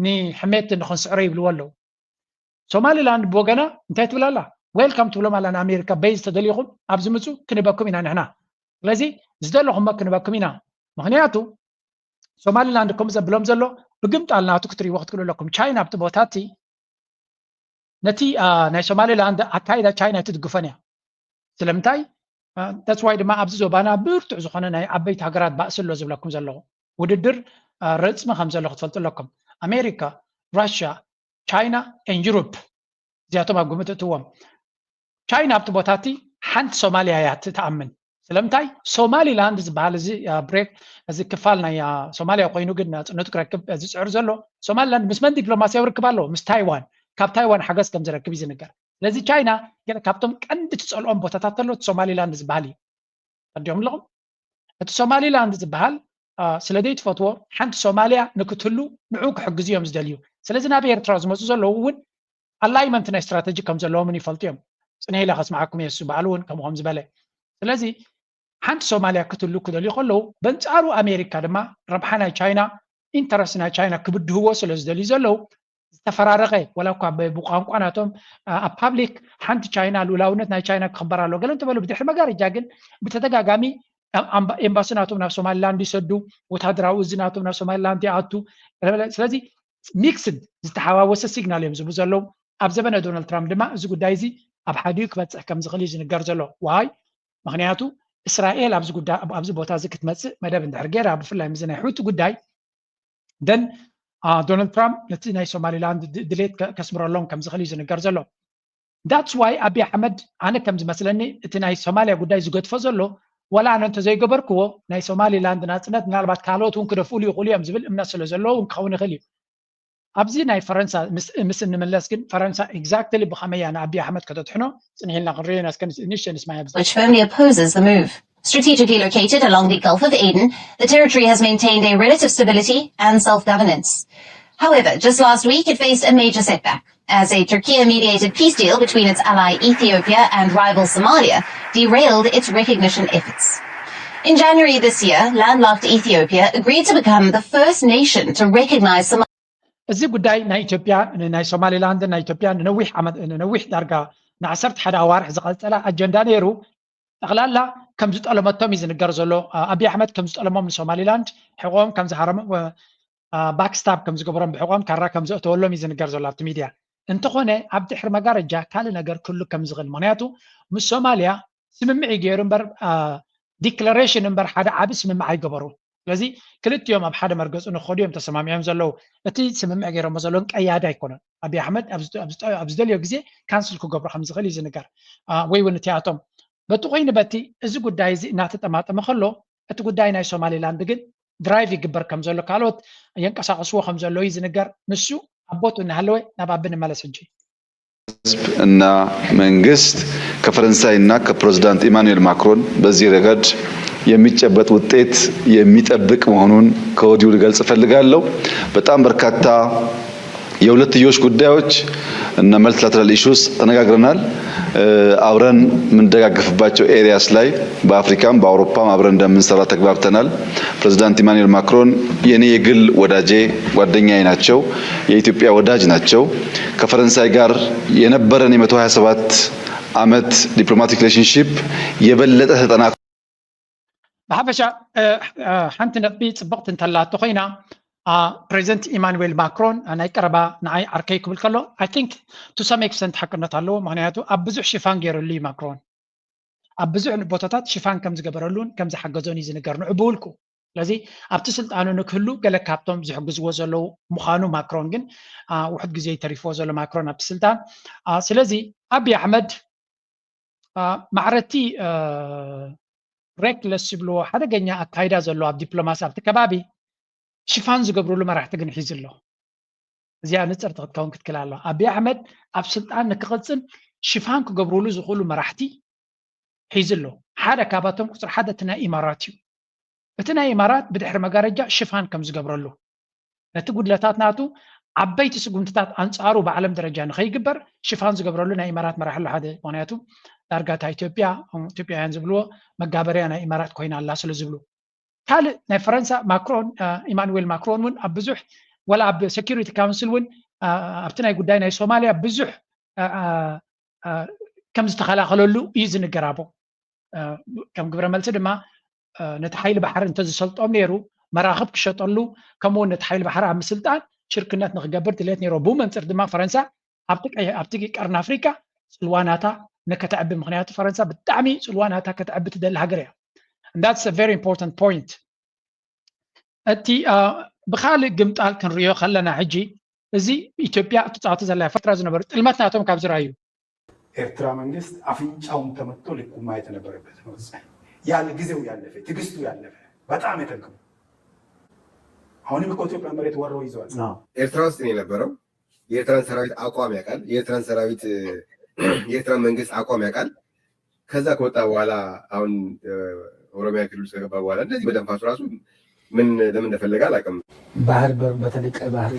ንሕሜት ንኸንስዕሮ ይብልዎ ኣለዉ። ሶማሊላንድ ብወገና እንታይ ትብል ኣላ? ዌልካም ትብሎም ኣላ ንኣሜሪካ። በይዝ ተደሊኹም ኣብዚ ምፁ፣ ክንበኩም ኢና ንሕና። ስለዚ ዝደለኹሞ ክንበኩም ኢና። ምክንያቱ ሶማሊላንድ ከም ዘብሎም ዘሎ ብግምጣል ናቱ ክትሪእዎ ክትክእሉ ኣለኩም። ቻይና ኣብቲ ቦታ እቲ ነቲ ናይ ሶማሊላንድ ኣካይዳ ቻይና ኣይትድግፎን እያ። ስለምንታይ? That's why ድማ ኣብዚ ዞባና ብርቱዕ ዝኾነ ናይ ዓበይቲ ሃገራት ባእሲ ኣሎ ዝብለኩም ዘለኹ። ውድድር ረፅሚ ከም ዘሎ ክትፈልጡ ኣለኩም። ኣሜሪካ፣ ራሽያ፣ ቻይና፣ ኤን ዩሮፕ እዚኣቶም ኣብ ግምት እትዎም። ቻይና ኣብቲ ቦታ እቲ ሓንቲ ሶማሊያ እያ ትኣምን። ስለምንታይ? ሶማሊላንድ ዝበሃል እዚ ብሬክ እዚ ክፋል ናይ ሶማሊያ ኮይኑ ግን ናፅነቱ ክረክብ ዝፅዕር ዘሎ ሶማሊላንድ ምስ መን ዲፕሎማሲያዊ ርክብ ኣለዎ? ምስ ታይዋን። ካብ ታይዋን ሓገዝ ከም ዝረክብ እዩ ዝንገር። ስለዚ ቻይና ገለ ካብቶም ቀንዲ ትፀልኦም ቦታታት ኣሎ እቲ ሶማሊላንድ ዝበሃል እዩ። ተዲኦም ኣለኹም? እቲ ሶማሊላንድ ዝበሃል ስለ ዘይትፈትዎ ሓንቲ ሶማሊያ ንክትህሉ ንዑ ክሕግዙ እዮም ዝደልዩ። ስለዚ ናብ ኤርትራ ዝመፁ ዘለዉ እውን ኣላይመንት ናይ ስትራተጂ ከም ዘለዎም ይፈልጡ እዮም። ፅንሕ ኢለ ከስምዓኩም እየ፣ እሱ ባዕሉ እውን ከምኡ ከም ዝበለ። ስለዚ ሓንቲ ሶማሊያ ክትህሉ ክደልዩ ከለዉ በንፃሩ ኣሜሪካ ድማ ረብሓ ናይ ቻይና ኢንተረስት ናይ ቻይና ክብድህዎ ስለ ዝደልዩ ዘለዉ ዝተፈራረቐ ወላ እኳ ብቋንቋ ናቶም ኣብ ፓብሊክ ሓንቲ ቻይና ልኡላውነት ናይ ቻይና ክኽበር ኣለዎ ገለ እንተበሉ ብድሕሪ መጋረጃ ግን ብተደጋጋሚ ኤምባሲ ናቶም ናብ ሶማሊላንድ ይሰዱ፣ ወታደራዊ እዚ ናቶም ናብ ሶማሊላንድ ይኣቱ። ስለዚ ሚክስድ ዝተሓዋወሰ ሲግናል እዮም ዝህቡ ዘለዉ። ኣብ ዘበነ ዶናልድ ትራምፕ ድማ እዚ ጉዳይ እዚ ኣብ ሓዲኡ ክበፅሕ ከም ዝኽእል እዩ ዝንገር ዘሎ። ዋይ ምክንያቱ እስራኤል ኣብዚ ጉዳይ ኣብዚ ቦታ እዚ ክትመፅእ መደብ እንድሕር ገይራ ብፍላይ ምዚ ናይ ሑቲ ጉዳይ ደን ዶናልድ ትራምፕ ነቲ ናይ ሶማሊላንድ ድሌት ከስምረሎም ከም ዝኽእል እዩ ዝንገር ዘሎ። That's why ኣብይ ኣሕመድ ኣነ ከም ዝመስለኒ እቲ ናይ ሶማሊያ ጉዳይ ዝገድፎ ዘሎ ዋላ ኣነ እንተዘይገበርክዎ ናይ ሶማሊላንድ ናፅነት ምናልባት ካልኦት እውን ክደፍኡሉ ይኽእሉ እዮም ዝብል እምነት ስለ ዘለዎ እውን ክኸውን ይኽእል እዩ። ኣብዚ ናይ ፈረንሳ ምስ እንምለስ ግን ፈረንሳ ኤግዛክትሊ ብኸመይ እያ ንኣብይ ኣሕመድ ከተድሕኖ ፅንሕ ኢልና ክንሪኦ ኢና። እስከ ንእሽተይ ንስማያ ብዛ which firmly opposes the move. Strategically located along the Gulf of Aden, the territory has maintained a relative stability and self-governance. However, just last week it faced a major setback as a Turkey-mediated peace deal between its ally Ethiopia and rival Somalia derailed its recognition efforts. In January this year, landlocked Ethiopia agreed to become the first nation to recognize Somalia. እዚ ጉዳይ ናይ ኢትዮጵያ ናይ ሶማሊላንድ ናይ ኢትዮጵያ ንነዊሕ ዓመት ንነዊሕ ዳርጋ ንዓሰርተ ሓደ ኣዋርሕ ዝቐፀለ ኣጀንዳ ነይሩ። ጠቕላላ ከም ዝጠለመቶም እዩ ዝንገር ዘሎ። ኣብይ ኣሕመድ ከም ዝጠለሞም ንሶማሊላንድ ሕቆም ከም ዝሃረሙ ባክስታብ ከም ዝገበሮም ብሕቆም ካራ ከም ዘእተወሎም እዩ ዝንገር ዘሎ ኣብቲ ሚድያ። እንተኾነ ኣብ ድሕሪ መጋረጃ ካልእ ነገር ክህሉ ከም ዝኽእል ምክንያቱ ምስ ሶማልያ ስምምዕ እዩ ገይሩ እምበር ዲክለሬሽን እምበር ሓደ ዓቢ ስምምዕ ኣይገበሩ። ስለዚ ክልቲኦም ኣብ ሓደ መርገፂ ንክኸዱ እዮም ተሰማሚዖም ዘለዉ። እቲ ስምምዕ ገይሮሞ ዘለውን ቀያዲ ኣይኮነን። ኣብይ ኣሕመድ ኣብ ዝደልዮ ግዜ ካንስል ክገብሮ ከም ዝኽእል እዩ ዝንገር። ወይ እውን እቲኣቶም በቲ ኮይኑ በቲ እዚ ጉዳይ እዚ እናተጠማጠመ ከሎ እቲ ጉዳይ ናይ ሶማሊላንድ ግን ድራይቭ ይግበር ከም ዘሎ ካልኦት የንቀሳቀስዎ ከም ዘሎ እዩ ዝንገር። ንሱ ኣብ ቦትኡ እናሃለወ ናብ ኣቢ ንመለስ ሕጂ። ህዝብ እና መንግስት ከፈረንሳይና ከፕሬዝዳንት ኢማኑኤል ማክሮን በዚህ ረገድ የሚጨበጥ ውጤት የሚጠብቅ መሆኑን ከወዲሁ ልገልጽ እፈልጋለሁ። በጣም በርካታ የሁለትዮሽ ጉዳዮች እና መልቲላተራል ኢሹስ ተነጋግረናል። አብረን የምንደጋገፍባቸው ኤሪያስ ላይ በአፍሪካም በአውሮፓም አብረን እንደምንሰራ ተግባብተናል። ፕሬዝዳንት ኢማኑኤል ማክሮን የኔ የግል ወዳጄ ጓደኛዬ ናቸው። የኢትዮጵያ ወዳጅ ናቸው። ከፈረንሳይ ጋር የነበረን የ መቶ ሃያ ሰባት ዓመት ዲፕሎማቲክ ሪሌሽንሺፕ የበለጠ ተጠናክሮ ብሓፈሻ ሓንቲ ነጥቢ ፅብቕቲ እንተላቶ ኮይና ፕሬዚደንት ኢማኑዌል ማክሮን ናይ ቀረባ ንዓይ ዓርከይ ክብል ከሎ I think to some extent ሓቅነት ኣለዎ። ምክንያቱ ኣብ ብዙሕ ሽፋን ገይረሉ እዩ ማክሮን ኣብ ብዙሕ ቦታታት ሽፋን ከም ዝገበረሉን ከም ዝሓገዞን እዩ ዝንገር ንዑ ብውልቁ። ስለዚ ኣብቲ ስልጣኑ ንክህሉ ገለ ካብቶም ዝሕግዝዎ ዘለዉ ምዃኑ ማክሮን ግን ውሕድ ግዜ ተሪፍዎ ዘሎ ማክሮን ኣብቲ ስልጣን። ስለዚ ኣብይ ኣሕመድ ማዕረቲ ሬክለስ ዝብልዎ ሓደገኛ ኣካይዳ ዘለዎ ኣብ ዲፕሎማሲ ኣብቲ ከባቢ ሽፋን ዝገብርሉ መራሕቲ ግን ሒዙ ኣሎ። እዚኣ ንፅርቲ ክትከውን ክትክል ኣሎ። ኣብይ ኣሕመድ ኣብ ስልጣን ንክቕፅል ሽፋን ክገብርሉ ዝኽእሉ መራሕቲ ሒዙ ኣሎ። ሓደ ካብኣቶም ቁፅሪ ሓደ እቲ ናይ ኢማራት እዩ። እቲ ናይ ኢማራት ብድሕሪ መጋረጃ ሽፋን ከም ዝገብረሉ፣ ነቲ ጉድለታት ናቱ ዓበይቲ ስጉምትታት ኣንፃሩ ብዓለም ደረጃ ንኸይግበር ሽፋን ዝገብረሉ ናይ ኢማራት መራሒ ኣሎ ሓደ። ምክንያቱ ዳርጋ እታ ኢትዮጵያ፣ ኢትዮጵያውያን ዝብልዎ መጋበርያ ናይ ኢማራት ኮይና ኣላ ስለ ዝብሉ። ካልእ ናይ ፈረንሳ ማክሮን፣ ኢማኑዌል ማክሮን እውን ኣብ ብዙሕ፣ ወላ ኣብ ሴኪሪቲ ካውንስል እውን ኣብቲ ናይ ጉዳይ ናይ ሶማልያ ብዙሕ ከም ዝተኸላኸለሉ እዩ ዝንገር። ኣቦ ከም ግብረ መልሲ ድማ ነቲ ሓይሊ ባሕሪ እንተዝሰልጦም ነይሩ፣ መራኽብ ክሸጠሉ፣ ከምኡ እውን ነቲ ሓይሊ ባሕሪ ኣብ ምስልጣን ሽርክነት ንክገብር ድሌት ነይሮ። ብኡ መንፅር ድማ ፈረንሳ ኣብቲ ቀርኒ ኣፍሪካ ፅልዋ ናታ ንከተዕቢ፣ ምክንያቱ ፈረንሳ ብጣዕሚ ፅልዋ ናታ ከተዕቢ ትደሊ ሃገር እያ። That's a very important point። እቲ ብካልእ ግምጣል ክንሪኦ ከለና ሕጂ እዚ ኢትዮጵያ ትፃወቶ ዘላ ፈጥራ ዝነበሩ ጥልመት ናቶም ካብ ዝረኣዩ ኤርትራ መንግስት አፍንጫውን ተመትቶ ልኩ ማየት ነበረበት ነው። ያል ጊዜው ያለፈ ትግስቱ ያለፈ በጣም የተንከሙ አሁንም እኮ ኢትዮጵያ መሬት ወሮ ይዘዋል። ኤርትራ ውስጥ ነው የነበረው። የኤርትራን ሰራዊት አቋም ያውቃል። የኤርትራን ሰራዊት የኤርትራን መንግስት አቋም ያውቃል። ከዛ ከወጣ በኋላ አሁን ኦሮሚያ ክልል ውስጥ ከገባ በኋላ እንደዚህ መደንፋቱ ራሱ ምን ለምን እንደፈለገ አላውቅም። ባህር በር በተለይ ቀይ ባህር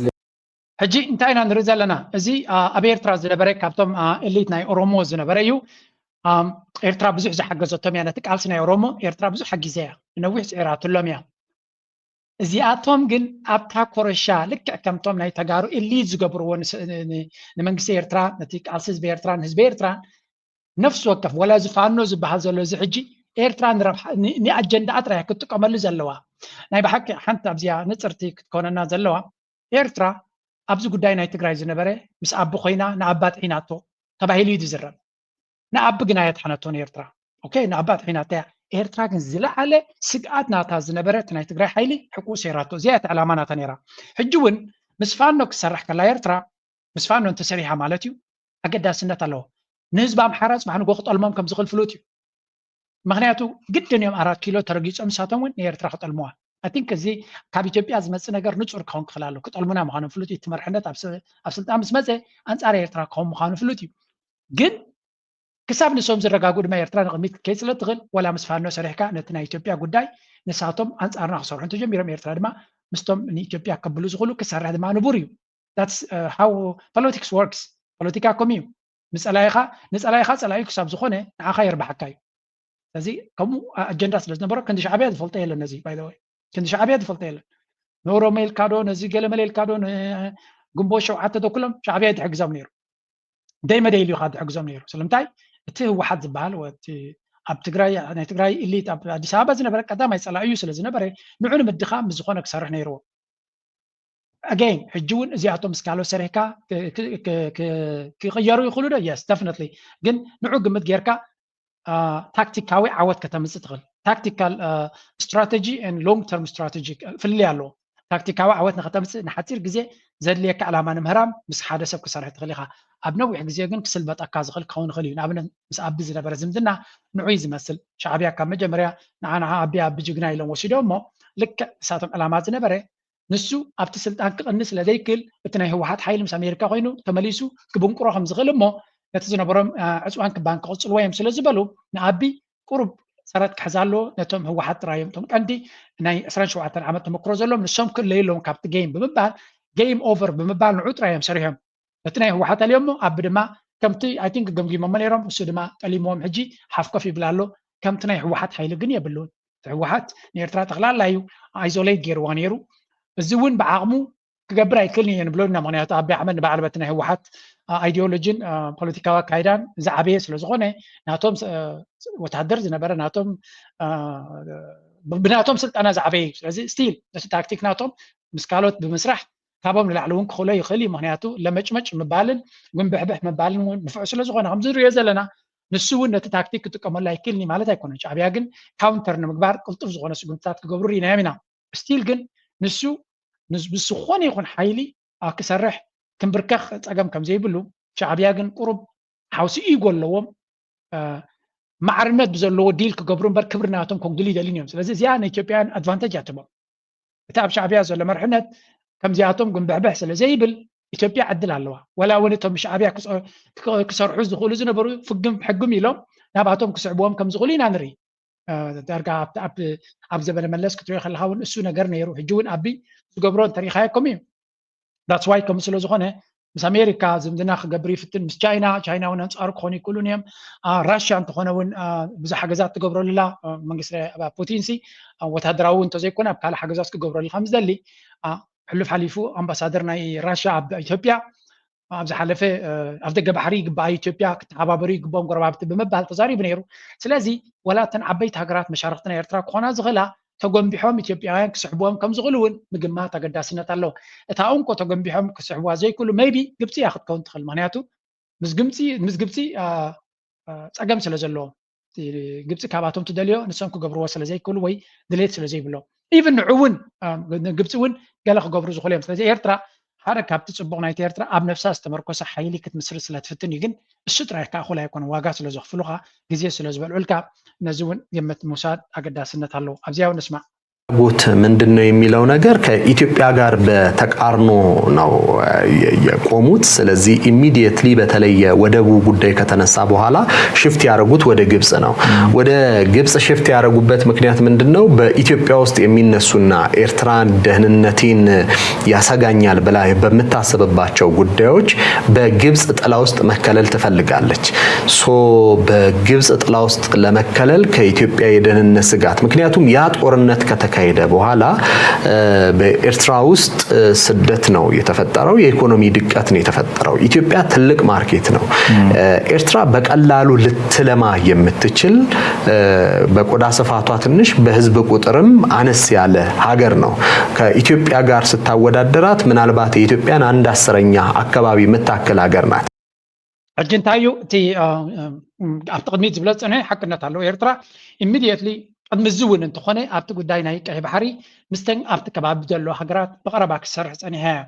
ሕጂ እንታይ ኢና ንርኢ ዘለና? እዚ ኣብ ኤርትራ ዝነበረ ካብቶም ኤሊት ናይ ኦሮሞ ዝነበረ እዩ። ኤርትራ ብዙሕ ዝሓገዘቶም እያ ነቲ ቃልሲ ናይ ኦሮሞ። ኤርትራ ብዙሕ ሓጊዘ እያ፣ ንነዊሕ ፅዒራትሎም እያ። እዚኣቶም ግን ኣብታ ኮረሻ ልክዕ ከምቶም ናይ ተጋሩ ኤሊት ዝገብርዎ ንመንግስቲ ኤርትራ፣ ነቲ ቃልሲ ህዝቢ ኤርትራ፣ ንህዝቢ ኤርትራ ነፍሲ ወከፍ ወላ ዝፋኖ ዝበሃል ዘሎ እዚ ሕጂ ኤርትራ ንኣጀንዳኣ ጥራይ ክትጥቀመሉ ዘለዋ። ናይ ብሓቂ ሓንቲ ኣብዚኣ ንፅርቲ ክትኮነና ዘለዋ ኤርትራ ኣብዚ ጉዳይ ናይ ትግራይ ዝነበረ ምስ ኣቢ ኮይና ንኣባ ጥሒናቶ ተባሂሉ እዩ ዝዝረብ። ንኣቢ ግን ኣየጥሓነቶን ኤርትራ። ኦኬ ንኣባ ጥሒናታ እያ። ኤርትራ ግን ዝለዓለ ስግኣት ናታ ዝነበረ እቲ ናይ ትግራይ ሓይሊ ሕቁ ሰይራቶ። እዚኣ እቲ ዕላማ ናታ ነይራ። ሕጂ እውን ምስ ፋኖ ክትሰርሕ ከላ ኤርትራ ምስ ፋኖ እንተሰሪሓ ማለት እዩ ኣገዳስነት ኣለዎ። ንህዝቢ ኣምሓራ ፅባሕ ንጎ ክጠልሞም ከም ዝኽእል ፍሉጥ እዩ። ምክንያቱ ግድን እዮም ኣራት ኪሎ ተረጊፆም ንሳቶም እውን ንኤርትራ ክጠልምዋ። I think እዚ ካብ ኢትዮጵያ ዝመፅእ ነገር ንፁር ክኸውን ክኽእል ኣሎ። ክጠልሙና ምዃኖም ፍሉጥ እዩ። እቲ መርሕነት ኣብ ስልጣን ምስ መፀ ኣንፃር ኤርትራ ክኸውን ምዃኑ ፍሉጥ እዩ። ግን ክሳብ ንሶም ዝረጋግኡ ድማ ኤርትራ ንቕድሚት ክትከይድ ስለ ትኽእል ወላ ምስ ፋኖ ሰሪሕካ ነቲ ናይ ኢትዮጵያ ጉዳይ ንሳቶም ኣንፃርና ክሰርሑ እንተጀሚሮም ኤርትራ ድማ ምስቶም ንኢትዮጵያ ከብሉ ዝኽእሉ ክሰርሕ ድማ ንቡር እዩ። That's how politics works። ፖለቲካ ከምኡ እዩ። ንፀላኢኻ ንፀላኢኻ ፀላኢ ክሳብ ዝኾነ ንዓኻ የርብሓካ እዩ። ስለዚ ከምኡ ኣጀንዳ ስለ ዝነበሮ ክንዲ ሻዕብያ ዝፈልጦ የለን። ነዚ by the way ክንዲ ሻዕብያ ዝፈልጦ የለን። ንኦሮሞ ኢልካ ዶ ነዚ ገለመለ ኢልካ ዶ ንግንቦት ሸውዓተ ዶ ኩሎም ሻዕብያ እዩ ዝሕግዞም ነይሩ። ደይ መደይ ኢሉ እዩ ዝሕግዞም ነይሩ። ስለምንታይ እቲ ህወሓት ዝበሃል ኣብ ትግራይ ናይ ትግራይ ኢሊት ኣብ ኣዲስ ኣበባ ዝነበረ ቀዳማይ ፀላኢ እዩ ስለ ዝነበረ ንዑ ንምድኻም ምስ ዝኾነ ክሰርሕ ነይርዎ። Again ሕጂ እውን እዚኣቶም ምስ ካልኦት ሰሪሕካ ክቕየሩ ይኽእሉ ዶ? Yes definitely። ግን ንዑ ግምት ጌርካ ታክቲካዊ ዓወት ከተምፅእ ትኽእል። Tactical strategy and long term strategy ፍልልይ ኣለዎ። ታክቲካዊ ዓወት ንኸተምፅእ ንሓፂር ግዜ ዘድልየካ ዕላማ ንምህራም ምስ ሓደ ሰብ ክሰርሕ ትኽእል ኢኻ። ኣብ ነዊሕ ግዜ ግን ክስልበጠካ ዝኽእል ክኸውን ይኽእል እዩ። ንኣብነት ምስ ኣቢ ዝነበረ ዝምድና ንዑይ ዝመስል። ሻዕብያ ካብ መጀመርያ ንዓ ንዓ ኣቢ ኣቢ ጅግና ኢሎም ወሲዶም እሞ ልክዕ ንሳቶም ዕላማ ዝነበረ ንሱ ኣብቲ ስልጣን ክቕኒ ስለ ዘይክእል እቲ ናይ ህወሓት ሓይሊ ምስ ኣሜሪካ ኮይኑ ተመሊሱ ክብንቁሮ ከም ዝኽእል እሞ ነቲ ዝነበሮም ዕፅዋን ክባን ክቕፅልዎ እዮም ስለ ዝበሉ ንኣቢ ቁሩብ ሰረት ክሕዝ ኣለዎ። ነቶም ህወሓት ጥራይ እዮም እቶም ቀንዲ ናይ ዕስራን ሸውዓተን ዓመት ተመክሮ ዘለዎም ንሶም ክእለዩ ኣለዎም ካብቲ game ብምባል game over ብምባል ንዑ ጥራይ እዮም ሰሪሖም። ነቲ ናይ ህወሓት ኣልዮሞ ኣቢ ድማ ከምቲ I think ገምጊሞሞ ነይሮም እሱ ድማ ጠሊምዎም ሕጂ ሓፍኮፍ ይብል ኣሎ። ከምቲ ናይ ህወሓት ሓይሊ ግን የብሉን። ህወሓት ንኤርትራ ጠቕላላ እዩ isolate ገይርዋ ነይሩ። እዚ እውን ብዓቕሙ ክገብር ኣይክእልን እየ ንብሎ ኢና። ምክንያቱ ኣቢ ኣሕመድ ንባዕል በቲ ናይ ህወሓት ideology ን ፖለቲካዊ ኣካይዳን ዝዓበየ ስለ ዝኾነ ናቶም ወታደር ዝነበረ ናቶም ብናቶም ስልጠና ዝዓበየ እዩ። ስለዚ still ነቲ ታክቲክ ናቶም ምስ ካልኦት ብምስራሕ ካብኦም ንላዕሊ እውን ክኽእሎ ይኽእል እዩ። ምክንያቱ ለመጭመጭ ምባልን ጉንብሕብሕ ምባልን እውን ንፍዑ ስለ ዝኾነ ከምዚ ንሪኦ ዘለና ንሱ እውን ነቲ ታክቲክ ክጥቀመሉ ኣይክእልን ማለት ኣይኮነን። ሻዕብያ ግን ካውንተር ንምግባር ቅልጡፍ ዝኾነ ስጉምትታት ክገብሩ ርኢናዮም ኢና። ስቲል ግን ንሱ ብዝኾነ ይኹን ሓይሊ ክሰርሕ ክንብርከኽ ፀገም ከም ዘይብሉ፣ ሻዕብያ ግን ቁሩብ ሓውሲ ኢጎ ኣለዎም። ማዕርነት ብዘለዎ ዲል ክገብሩ እምበር ክብሪ ናቶም ከጉድሉ ይደልን እዮም። ስለዚ እዚኣ ንኢትዮጵያውያን ኣድቫንቴጅ እያ ትህቦም። እቲ ኣብ ሻዕብያ ዘሎ መርሕነት ከምዚኣቶም ጉንብሕብሕ ስለ ዘይብል ኢትዮጵያ ዕድል ኣለዋ። ወላ እውን እቶም ብሻዕብያ ክሰርሑ ዝኽእሉ ዝነበሩ ፍግም ሕግም ኢሎም ናብኣቶም ክስዕብዎም ከም ዝኽእሉ ኢና ንርኢ። ዳርጋ ኣብ ዘበነ መለስ ክትሪኦ ከለካ እውን እሱ ነገር ነይሩ። ሕጂ እውን ኣቢ ዝገብሮ እንተሪኢካዮ ከምኡ እዩ። ዳትስ ዋይ ከምኡ ስለ ዝኾነ ምስ ኣሜሪካ ዝምድና ክገብር ይፍትን፣ ምስ ቻይና፣ ቻይና እውን ኣንፃሩ ክኾኑ ይክእሉን እዮም። ራሽያ እንተኾነ እውን ብዙሕ ሓገዛት ትገብረሉላ መንግስቲ ፑቲን ሲ ወታደራዊ እንተዘይኮነ ኣብ ካልእ ሓገዛት ክገብረሉ ከም ዝደሊ ሕሉፍ ሓሊፉ ኣምባሳደር ናይ ራሽያ ኣብ ኢትዮጵያ ኣብ ዝሓለፈ ኣብ ደገ ባሕሪ ይግባኣ ኢትዮጵያ ክተሓባበሩ ይግባኦም ጎረባብቲ ብምባል ተዛሪቡ ነይሩ። ስለዚ ወላ እተን ዓበይቲ ሃገራት መሻርክቲ ናይ ኤርትራ ክኾና ዝኽእላ ተጎንቢሖም ኢትዮጵያውያን ክስሕብዎም ከም ዝኽእሉ እውን ምግማት ኣገዳስነት ኣለዎ። እታ እንኮ ተጎንቢሖም ክስሕብዋ ዘይክእሉ ሜይቢ ግብፂ እያ ክትከውን ትኽእል። ምክንያቱ ምስ ግብፂ ምስ ግብፂ ጸገም ስለ ዘለዎም ግብፂ ካብኣቶም ትደልዮ ንሶም ክገብርዎ ስለ ዘይክእሉ ወይ ድሌት ስለ ዘይብሎም ኢቭን ንዑ እውን ግብፂ እውን ገለ ክገብሩ ዝኽእሉ እዮም። ስለዚ ኤርትራ ሓደ ካብቲ ፅቡቕ ናይቲ ኤርትራ ኣብ ነብሳ ዝተመርኮሰ ሓይሊ ክትምስርት ስለ ትፍትን እዩ። ግን እሱ ጥራይ ከኣ እኹል ኣይኮነን፣ ዋጋ ስለ ዘኽፍሉኻ፣ ግዜ ስለ ዝበልዑልካ ነዚ እውን ግምት ምውሳድ ኣገዳስነት ኣለዎ። ኣብዚኣ እውን ንስማዕ። ጉት ምንድን ነው የሚለው ነገር ከኢትዮጵያ ጋር በተቃርኖ ነው የቆሙት። ስለዚህ ኢሚዲየትሊ በተለይ የወደቡ ጉዳይ ከተነሳ በኋላ ሽፍት ያደረጉት ወደ ግብጽ ነው። ወደ ግብጽ ሽፍት ያደረጉበት ምክንያት ምንድን ነው? በኢትዮጵያ ውስጥ የሚነሱና ኤርትራን ደህንነቴን ያሰጋኛል ብላ በምታስብባቸው ጉዳዮች በግብጽ ጥላ ውስጥ መከለል ትፈልጋለች። ሶ በግብጽ ጥላ ውስጥ ለመከለል ከኢትዮጵያ የደህንነት ስጋት፣ ምክንያቱም ያ ጦርነት ከተካሄደ በኋላ በኤርትራ ውስጥ ስደት ነው የተፈጠረው፣ የኢኮኖሚ ድቀት ነው የተፈጠረው። ኢትዮጵያ ትልቅ ማርኬት ነው። ኤርትራ በቀላሉ ልትለማ የምትችል በቆዳ ስፋቷ ትንሽ በህዝብ ቁጥርም አነስ ያለ ሀገር ነው። ከኢትዮጵያ ጋር ስታወዳደራት ምናልባት የኢትዮጵያን አንድ አስረኛ አካባቢ የምታክል ሀገር ናት። ሕጂ እንታይ እዩ እቲ ኣብቲ ቅድሚት ዝብለ ዝፀንሐ ሓቅነት ኣለዎ። ኤርትራ ኢሚድየትሊ ቅድሚ እዚ እውን እንተኾነ ኣብቲ ጉዳይ ናይ ቀይ ባሕሪ ምስተን ኣብቲ ከባቢ ዘሎ ሃገራት ብቐረባ ክሰርሕ ፀኒሐ እያ።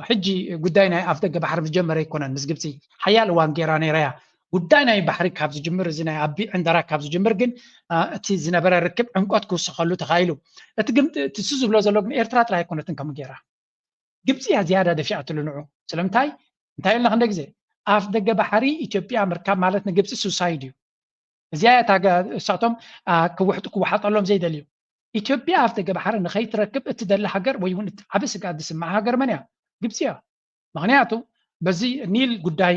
ሕጂ ጉዳይ ናይ ኣፍ ደገ ባሕሪ ዝጀመረ ኣይኮነን። ምስ ግብፂ ሓያል እዋን ገይራ ነይራ እያ። ጉዳይ ናይ ባሕሪ ካብ ዝጅምር እዚ ናይ ኣቢ ዕንደራ ካብ ዝጅምር ግን እቲ ዝነበረ ርክብ ዕምቆት ክውስኸሉ ተኻኢሉ። እቲ ግን እቲ እሱ ዝብሎ ዘሎ ግን ኤርትራ ጥራይ ኣይኮነትን ከምኡ ገይራ ግብፂ እያ ዝያዳ ደፊኣትሉ ንዑ። ስለምንታይ እንታይ ኢልና ክንደ ግዜ ኣፍ ደገ ባሕሪ ኢትዮጵያ ምርካብ ማለት ንግብፂ ሱሳይድ እዩ። እዚኣ እያ እሳቶም ክውሕጡ ክወሓጠሎም ዘይደልዩ። ኢትዮጵያ ኣፍ ደገ ባሕሪ ንኸይትረክብ እትደሊ ሃገር ወይ እውን ዓቢ ስግኣት ዝስምዓ ሃገር መን እያ? ግብፂ እያ። ምክንያቱ በዚ ኒል ጉዳይ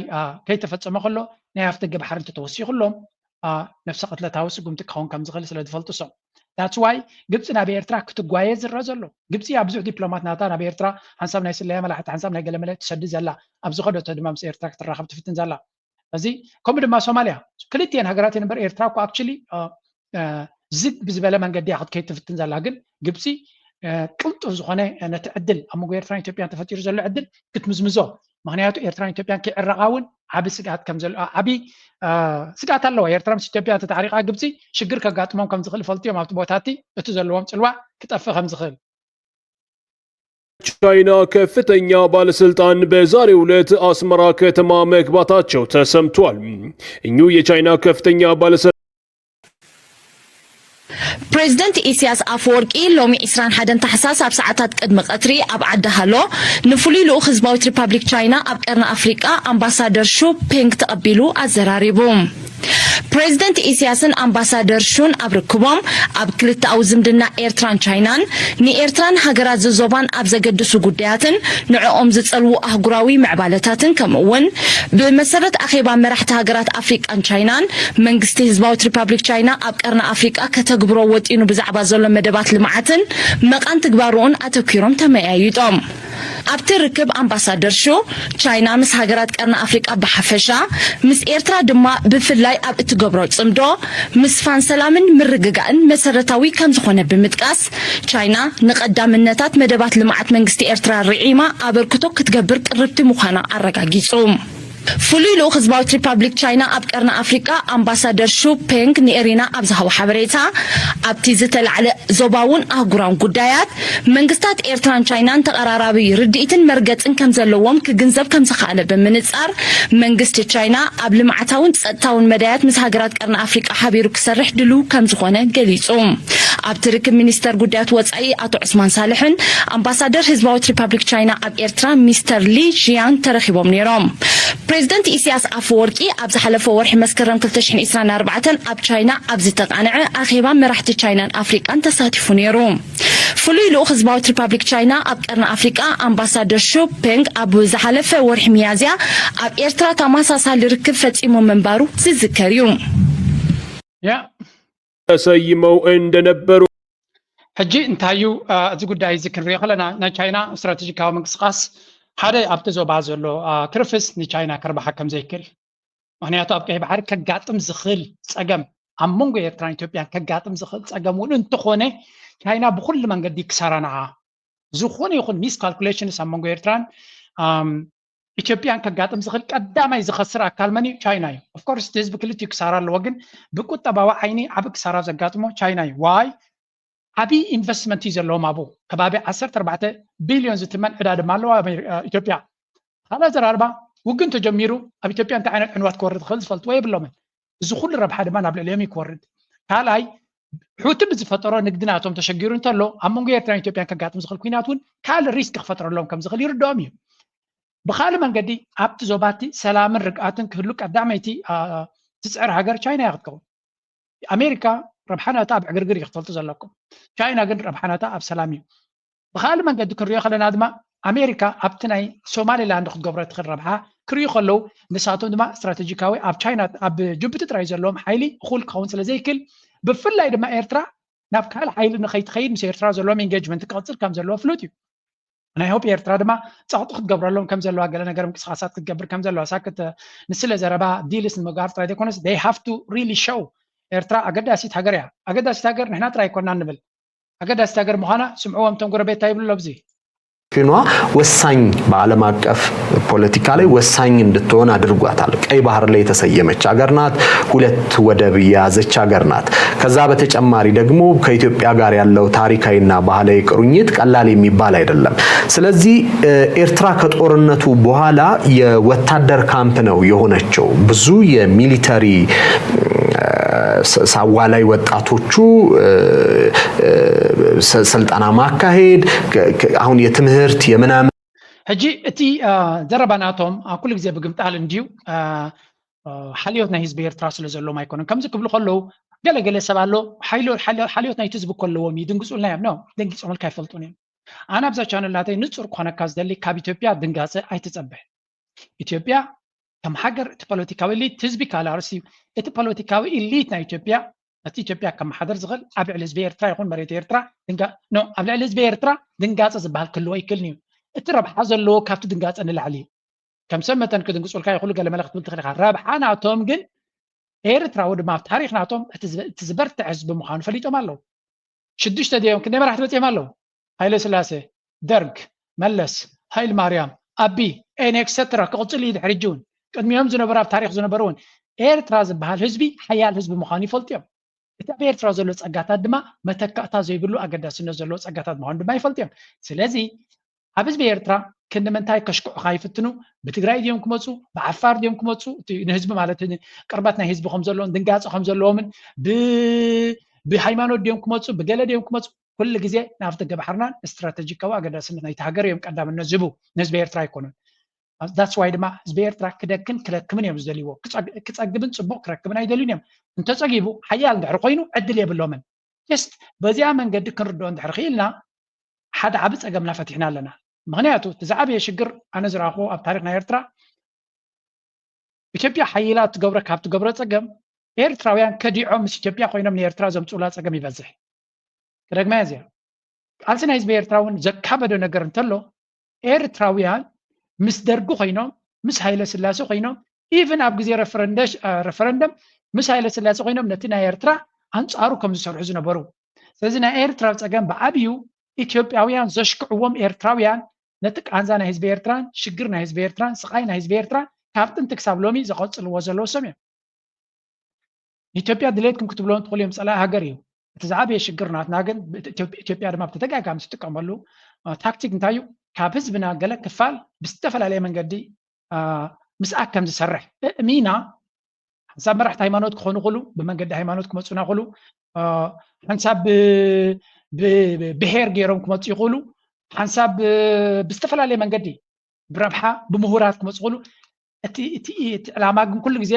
ከይተፈፀመ ከሎ ናይ ኣፍ ደገ ባሕሪ እንተተወሲኹሎም ነብሰ ቅትለታዊ ስጉምቲ ክኸውን ከም ዝኽእል ስለ ዝፈልጡ እሶም that's why ግብፂ ናብ ኤርትራ ክትጓየ ዝረአ ዘሎ። ግብፂ ኣብ ብዙሕ ዲፕሎማት ናታ ናብ ኤርትራ ሓንሳብ ናይ ስለያ መላሕቲ ሓንሳብ ናይ ገለመለ ትሰዲ ዘላ ኣብ ዝኸደቶ ድማ ምስ ኤርትራ ክትራኸብ ትፍትን ዘላ። እዚ ከምኡ ድማ ሶማልያ ክልቲኤን ሃገራት እየን እምበር ኤርትራ እኮ ኣክቹሊ ዝግ ብዝበለ መንገዲ እያ ክትከይድ ትፍትን ዘላ። ግን ግብፂ ቅልጡፍ ዝኾነ ነቲ ዕድል ኣብ መንጎ ኤርትራን ኢትዮጵያን ተፈጢሩ ዘሎ ዕድል ክትምዝምዞ ምክንያቱ ኤርትራን ኢትዮጵያን ክዕረቃ እውን ዓቢ ስግኣት ከም ዘሎ ዓቢ ስግኣት ኣለዋ። ኤርትራ ምስ ኢትዮጵያ እንተተዓሪቃ ግብፂ ሽግር ከጋጥሞም ከም ዝኽእል ፈልጥዮም ኣብቲ ቦታ እቲ እቲ ዘለዎም ፅልዋ ክጠፍእ ከም ዝኽእል። ቻይና ከፍተኛ ባለስልጣን በዛሬው ዕለት አስመራ ከተማ መግባታቸው ተሰምቷል። እኚሁ የቻይና ከፍተኛ ባለስልጣን ፕሬዚደንት ኢሳያስ ኣፈወርቂ ሎሚ ዕስራን ሓደን ታሕሳስ ኣብ ሰዓታት ቅድሚ ቀትሪ ኣብ ዓዲ ሃሎ ንፍሉይ ልኡኽ ህዝባዊት ሪፓብሊክ ቻይና ኣብ ቀርኒ ኣፍሪቃ ኣምባሳደር ሹ ፔንግ ተቐቢሉ ኣዘራሪቡ። ፕሬዚደንት ኢሳያስን ኣምባሳደር ሹን ኣብ ርክቦም ኣብ ክልተኣዊ ዝምድና ኤርትራን ቻይናን ንኤርትራን ሃገራት ዝዞባን ኣብ ዘገድሱ ጉዳያትን ንዕኦም ዝጸልዉ ኣህጉራዊ ምዕባለታትን ከምኡ እውን ብመሰረት ኣኼባ መራሕቲ ሃገራት ኣፍሪቃን ቻይናን መንግስቲ ህዝባዊት ሪፓብሊክ ቻይና ኣብ ቀርኒ ኣፍሪቃ ከተግብሮ ወጢኑ ብዛዕባ ዘሎ መደባት ልምዓትን መቓን ትግባርኡን ኣተኲሮም ተመያይጦም። ኣብቲ ርክብ ኣምባሳደር ሹ ቻይና ምስ ሃገራት ቀርኒ ኣፍሪቃ ብሓፈሻ ምስ ኤርትራ ድማ ብፍላይ ኣብ እትገብሮ ጽምዶ ምስፋን ሰላምን ምርግጋእን መሰረታዊ ከም ዝኾነ ብምጥቃስ ቻይና ንቐዳምነታት መደባት ልምዓት መንግስቲ ኤርትራ ርዒማ ኣበርክቶ ክትገብር ቅርብቲ ምዃና ኣረጋጊጹ። ፍሉይ ልኡኽ ህዝባዊት ሪፓብሊክ ቻይና ኣብ ቀርኒ ኣፍሪቃ ኣምባሳደር ሹ ፔንግ ንኤሪና ኣብ ዝሃቦ ሓበሬታ፣ ኣብቲ ዝተላዕለ ዞባውን ኣህጉራውን ጉዳያት፣ መንግስታት ኤርትራን ቻይናን ተቐራራቢ ርድኢትን መርገጽን ከም ዘለዎም ክግንዘብ ከም ዝኸኣለ ብምንጻር፣ መንግስቲ ቻይና ኣብ ልምዓታውን ጸጥታውን መዳያት ምስ ሃገራት ቀርኒ ኣፍሪቃ ሓቢሩ ክሰርሕ ድሉው ከም ዝኾነ ገሊጹ። ኣብቲ ርክብ ሚኒስተር ጉዳያት ወጻኢ ኣቶ ዑስማን ሳልሕን ኣምባሳደር ህዝባዊት ሪፓብሊክ ቻይና ኣብ ኤርትራ ሚስተር ሊ ሺያንግ ተረኺቦም ነይሮም። ፕሬዚደንት ኢሳያስ ኣፈወርቂ ኣብ ዝሓለፈ ወርሒ መስከረም ክልተ ሽሕን ዕስራን ኣርባዕተን ኣብ ቻይና ኣብ ዝተቓንዐ ኣኼባ መራሕቲ ቻይናን ኣፍሪቃን ተሳቲፉ ነይሩ። ፍሉይ ልኡኽ ህዝባዊት ሪፓብሊክ ቻይና ኣብ ቀርኒ ኣፍሪቃ ኣምባሳደር ሹ ፔንግ ኣብ ዝሓለፈ ወርሒ ሚያዝያ ኣብ ኤርትራ ተመሳሳሊ ርክብ ፈጺሙ ምንባሩ ዝዝከር እዩ። ያ ተሰይመው እንደነበሩ ሕጂ እንታይ እዩ፣ አ፣ እዚ ጉዳይ እዚ ክንሪኦ ከለና፣ ናይ ቻይና ስትራቴጂካዊ ምንቅስቃስ ሓደ ኣብቲ ዞባ ዘሎ፣ አ፣ ክርፍስ ንቻይና ከርብሓ ከም ዘይክእል። ምኽንያቱ ኣብ ቀይ ባሕሪ ከጋጥም ዝኽእል ጸገም፣ ኣብ መንጎ ኤርትራን ኢትዮጵያን ከጋጥም ዝኽእል ጸገም እውን እንተኾነ፣ ቻይና ብኹሉ መንገዲ ክሳራናዓ ዝኾነ ይኹን ሚስ ካልኩሌሽንስ ኣብ መንጎ ኤርትራን፣ ኣም፣ ኢትዮጵያን ከጋጥም ዝኽእል ቀዳማይ ዝኸስር ኣካል መን እዩ? ቻይና እዩ። ኦፍኮርስ እቲ ህዝቢ ክልቲኡ ክሳራ ኣለዎ፣ ግን ብቁጠባዊ ዓይኒ ዓቢ ክሳራ ዘጋጥሞ ቻይና እዩ። ዋይ? ዓቢ ኢንቨስትመንት እዩ ዘለዎም ኣብኡ። ከባቢ ዓሰርተ ኣርባዕተ ቢልዮን ዝትመን ዕዳ ድማ ኣለዋ ኣሜሪ-፣ እ፣ ኢትዮጵያ። ካልእ ኣዘራርባ፣ ውግን ተጀሚሩ ኣብ ኢትዮጵያ እንታይ ዓይነት ዕንዋት ክወርድ ክኽእል ዝፈልጥዎ የብሎምን። እዚ ኩሉ ረብሓ ድማ ናብ ልዕሊኦም እዩ ክወርድ። ካልኣይ፣ ሑቲ ብዝፈጠሮ ንግዲ ናቶም ተሸጊሩ እንተሎ፣ ኣብ መንጎ ኤርትራን ኢትዮጵያን ከጋጥም ዝኽእል ኲናት እውን ካልእ ሪስክ ክፈጥረሎም ከም ዝኽእል ይርድኦም እዩ። ብኻልእ መንገዲ፣ ኣብቲ ዞባ እቲ ሰላምን ርግኣትን ክህሉ ቀዳመይቲ፣ አ፣ ትጽዕር ሃገር ቻይና እያ ክትከውን። ኣሜሪካ ረብሓ ናታ ኣብ ዕግርግር እዩ ክትፈልጡ ዘለኩም። ቻይና ግን ረብሓ ናታ ኣብ ሰላም እዩ። ብኻልእ መንገዲ ክንሪኦ ከለና ድማ፣ ኣሜሪካ ኣብቲ ናይ ሶማሊላንድ ክትገብሮ ትኽእል ረብሓ ክርእዩ ከለዉ፣ ንሳቶም ድማ ስትራቴጂካዊ ኣብ ቻይና፣ ኣብ ጅቡቲ ጥራይ ዘለዎም ሓይሊ እኹል ክኸውን ስለ ዘይክእል፣ ብፍላይ ድማ ኤርትራ ናብ ካልእ ሓይሊ ንኸይትኸይድ ምስ ኤርትራ ዘለዎም ኢንጌጅመንት ክቕጽል ከም ዘለዎ ፍሉጥ እዩ። ናይ ሆፕ ኤርትራ ድማ ጸቕጢ ክትገብረሎም ከም ዘለዋ፣ ገለ ነገር ምንቅስቃሳት ክትገብር ከም ዘለዋ፣ ሳክት ንስለ ዘረባ ዲልስ ንምግባር ጥራይ ዘይኮነስ፣ they have to really show ኤርትራ ኣገዳሲት ሃገር እያ። ኣገዳሲት ሃገር ንሕና ጥራይ ኣይኮናን ንብል። ኣገዳሲት ሃገር ምዃና ስምዕዎም እቶም ጎረቤት እንታይ ይብሉ ኣብዚ። ፊኗ ወሳኝ፣ በዓለም አቀፍ ፖለቲካ ላይ ወሳኝ እንድትሆን አድርጓታል። ቀይ ባህር ላይ የተሰየመች ሀገር ናት። ሁለት ወደብ የያዘች ሀገር ናት። ከዛ በተጨማሪ ደግሞ ከኢትዮጵያ ጋር ያለው ታሪካዊና ባህላዊ ቁርኝት ቀላል የሚባል አይደለም። ስለዚህ፣ እ፣ ኤርትራ ከጦርነቱ በኋላ የወታደር ካምፕ ነው የሆነችው። ብዙ የሚሊተሪ፣ እ፣ ስ-፣ ሳዋ ላይ ወጣቶቹ፣ እ፣ እ፣ ስ-፣ ስልጠና ማካሄድ፣ ከ-፣ ከ-፣ አሁን የትምህርት የምናምን ሕጂ እቲ፣ አ፣ ዘረባ ናቶም፣ አ፣ ኩሉ ግዜ ብግምጣል እንድዩ፣ አ፣ አ፣ ሓልዮት ናይ ህዝቢ ኤርትራ ስለ ዘለዎም ኣይኮነን። ከምዚ ክብሉ ከለዉ፣ ገለ ገለ ሰብ ኣሎ፣ ሓይሎ-፣ ሓልዮ-፣ ሓልዮት ናይቲ ህዝቢ እኮ ኣለዎም እዩ፣ ይድንግጹልና እዮም። ኖ፣ ደንጊጾምልካ ኣይፈልጡን እዮም። ኣነ ኣብዛ ቻነል ናተይ ንጹር ክኾነካ ዝደሊ፣ ካብ ኢትዮጵያ ድንጋጸ ኣይትጸበ። ኢትዮጵያ ከም ሃገር፣ እቲ ፖለቲካዊ ኢሊት፣ ህዝቢ ካልእ ኣርእስቲ እዩ። እቲ ፖለቲካዊ ኢሊት ናይ ኢትዮጵያ፣ ነቲ ኢትዮጵያ ከመሓደር ዝኽእል፣ ኣብ ልዕሊ ህዝቢ ኤርትራ ይኹን መሬት ኤርትራ ድንጋ-፣ ኖ፣ ኣብ ልዕሊ ህዝቢ ኤርትራ ድንጋጸ ዝበሃል ክህልዎ ኣይክእልን እዩ። እቲ ረብሓ ዘለዎ ካብቲ ድንጋጸ ንላዕሊ እዩ። ከም ሰብ መጠን ክድንግጹልካ ይኽእሉ፣ ገለ መለ ክትብል ትኽእል ኢኻ። ረብሓ ናቶም ግን፣ ኤርትራዊ ድማ ኣብ ታሪኽ ናቶም እቲ ዝበ-፣ እቲ ዝበርትዐ ህዝቢ ምዃኑ ፈሊጦም ኣለዉ። ሽዱሽተ ድዮም፣ ክንደይ መራሕቲ መጺኦም ኣለዉ? ሃይለ ስላሴ፣ ደርግ፣ መለስ፣ ሃይል ማርያም፣ ኣቢ፣ ኤን ኤክሰትራ ክቕጽል እዩ። ድሕሪ ሕጂ እውን ቅድሚኦም ዝነበሩ፣ ኣብ ታሪኽ ዝነበሩ እውን፣ ኤርትራ ዝበሃል ህዝቢ ሓያል ህዝቢ ምዃኑ ይፈልጡ እዮም። እቲ ኣብ ኤርትራ ዘሎ ጸጋታት ድማ መተካእታ ዘይብሉ ኣገዳስነት ዘለዎ ጸጋታት ምዃኑ ድማ ይፈልጡ እዮም። ስለዚ ኣብ ህዝቢ ኤርትራ ክንዲ ምንታይ ከሽክዑኻ ይፍትኑ። ብትግራይ ድዮም ክመጹ፣ ብዓፋር ድዮም ክመጹ፣ እቲ ንህዝቢ ማለት ቅርበት ናይ ህዝቢ ከም ዘለዎን ድንጋጸ ከም ዘለዎምን፣ ብ-፣ ብሃይማኖት ድዮም ክመጹ፣ ብገለ ድዮም ክመጹ፣ ኩሉ ግዜ ናብቲ ገባሕርናን ስትራተጂካዊ ኣገዳስነት ናይቲ ሃገር እዮም ቀዳምነት ዝህቡ፣ ንህዝቢ ኤርትራ ኣይኮኑን። That's why ድማ ህዝቢ ኤርትራ ክደክን ክለክምን እዮም ዝደልይዎ። ክጸግ-፣ ክጸግብን ጽቡቕ ክረክብን ኣይደልዩን እዮም። እንተጸጊቡ ሓያል እንድሕር ኮይኑ ዕድል የብሎምን። Just በዚኣ መንገዲ ክንርድኦ እንድሕር ክኢልና ሓደ ዓቢ ጸገምና ፈቲሕና ኣለና። ምኽንያቱ እቲ ዝዓበየ ሽግር ኣነ ዝረኣኹዎ ኣብ ታሪኽ ናይ ኤርትራ፣ ኢትዮጵያ ሓይላ እትገብሮ፣ ካብ ትገብሮ ጸገም፣ ኤርትራውያን ከዲዖም ምስ ኢትዮጵያ ኮይኖም ንኤርትራ ዘምጽኡላ ጸገም ይበዝሕ። ክደግማ እዚኣ፣ ቃልሲ ናይ ህዝቢ ኤርትራ እውን ዘካበዶ ነገር እንተሎ፣ ኤርትራውያን ምስ ደርጊ ኮይኖም፣ ምስ ሃይለ ስላሴ ኮይኖም፣ ኢቭን ኣብ ግዜ ረፈረንደ-፣ አ፣ ረፈረንደም ምስ ሃይለ ስላሴ ኮይኖም ነቲ ናይ ኤርትራ ኣንጻሩ ከም ዝሰርሑ ዝነበሩ። ስለዚ ናይ ኤርትራ ጸገም ብዓብዩ ኢትዮጵያውያን ዘሽክዕዎም ኤርትራውያን ነቲ ቃንዛ ናይ ህዝቢ ኤርትራን ሽግር ናይ ህዝቢ ኤርትራን ስቓይ ናይ ህዝቢ ኤርትራን ካብ ጥንቲ ክሳብ ሎሚ ዘቐፅልዎ ዘለዉ ሰም እዮም። ኢትዮጵያ ድሌትኩም ክትብሎም ትኽእሉ እዮም፣ ፀላኢ ሃገር እዩ። እቲ ዝዓበየ ሽግር ናትና ግን ኢትዮጵያ ድማ ብተደጋጋሚ ትጥቀመሉ ታክቲክ እንታይ እዩ? ካብ ህዝብና ገለ ክፋል ብዝተፈላለየ መንገዲ ምስኣክ ከም ዝሰርሕ እሚና ሓንሳብ መራሕቲ ሃይማኖት ክኾኑ ይኽእሉ፣ ብመንገዲ ሃይማኖት ክመፁና ይኽእሉ፣ ሓንሳብ ብብሄር ገይሮም ክመፁ ይኽእሉ፣ ሓንሳብ ብዝተፈላለየ መንገዲ ብረብሓ ብምሁራት ክመፁ ይኽእሉ። እቲ ዕላማ ግን ኩሉ ግዜ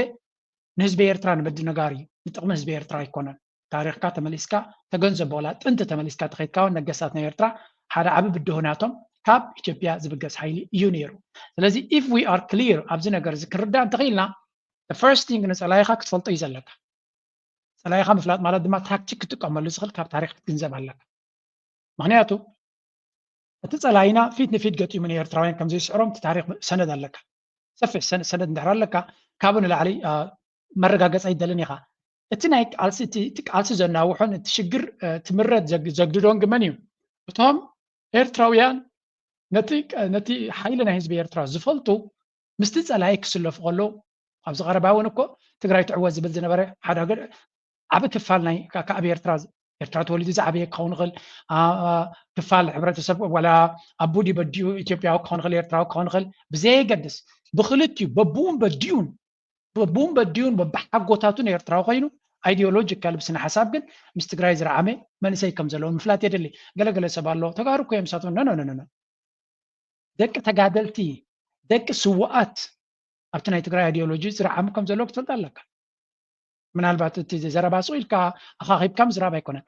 ንህዝቢ ኤርትራ ንምድንጋር እዩ፣ ንጥቕሚ ህዝቢ ኤርትራ ኣይኮነን። ታሪኽካ ተመሊስካ ተገንዘቦ፣ ዋላ ጥንቲ ተመሊስካ ተኸይድካ እውን ነገስታት ናይ ኤርትራ ሓደ ዓቢ ብድሆ ናቶም ካብ ኢትዮጵያ ዝብገስ ሓይሊ እዩ ነይሩ። ስለዚ if we are clear ኣብዚ ነገር እዚ ክንርዳእ እንተኽኢልና፣ the first thing ንጸላኢኻ ክትፈልጦ እዩ ዘለካ። ጸላኢኻ ምፍላጥ ማለት ድማ ታክቲክ ክትጥቀመሉ ዝኽእል ካብ ታሪኽ ክትግንዘብ ኣለካ። ምኽንያቱ እቲ ጸላኢና ፊት ንፊት ገጢሙ ንኤርትራውያን ከም ዘይስዕሮም እቲ ታሪኽ ሰነድ ኣለካ። ሰፊሕ ሰነድ እንድሕር ኣለካ ካብኡ ንላዕሊ መረጋገፂ ኣይደልን ኢኻ። እቲ ናይ ቃልሲ እቲ ቃልሲ ዘናውሖን እቲ ሽግር ትምረት ዘግድዶን ግመን እዩ። እቶም ኤርትራውያን ነቲ ሓይሊ ናይ ህዝቢ ኤርትራ ዝፈልጡ ምስቲ ጸላኢ ክስለፉ ከለዉ ኣብዚ ቀረባ እውን እኮ ትግራይ ትዕወት ዝብል ዝነበረ ሓደ ዓቢ ክፋል ናይ ካብ ኤርትራ ኤርትራ ተወሊዱ ዝዓበየ ክኸውን ይኽእል፣ ክፋል ሕብረተሰብ ዋላ ኣቡዲ በዲኡ ኢትዮጵያዊ ክኸውን ይኽእል፣ ኤርትራዊ ክኸውን ይኽእል፣ ብዘየገድስ ብክልቲኡ በብኡን በዲኡን በብኡን በዲኡን በብሓጎታቱን ኤርትራዊ ኮይኑ ኣይዲዮሎጂካል ብስነ ሓሳብ ግን ምስ ትግራይ ዝረዓመ መንእሰይ ከም ዘለዎ ምፍላጥ የድሊ። ገለገለ ሰብ ኣሎ ተጋሩ እኮ እዮም ንሳቶም። ኖ ኖ ኖ ደቂ ተጋደልቲ ደቂ ስውኣት ኣብቲ ናይ ትግራይ ኣይዲዮሎጂ ዝረዓሙ ከም ዘለዎ ክትፈልጥ ኣለካ። ምናልባት እቲ ዘረባ ስቕ ኢልካ ኣኻኺብካ ምዝራብ ኣይኮነን።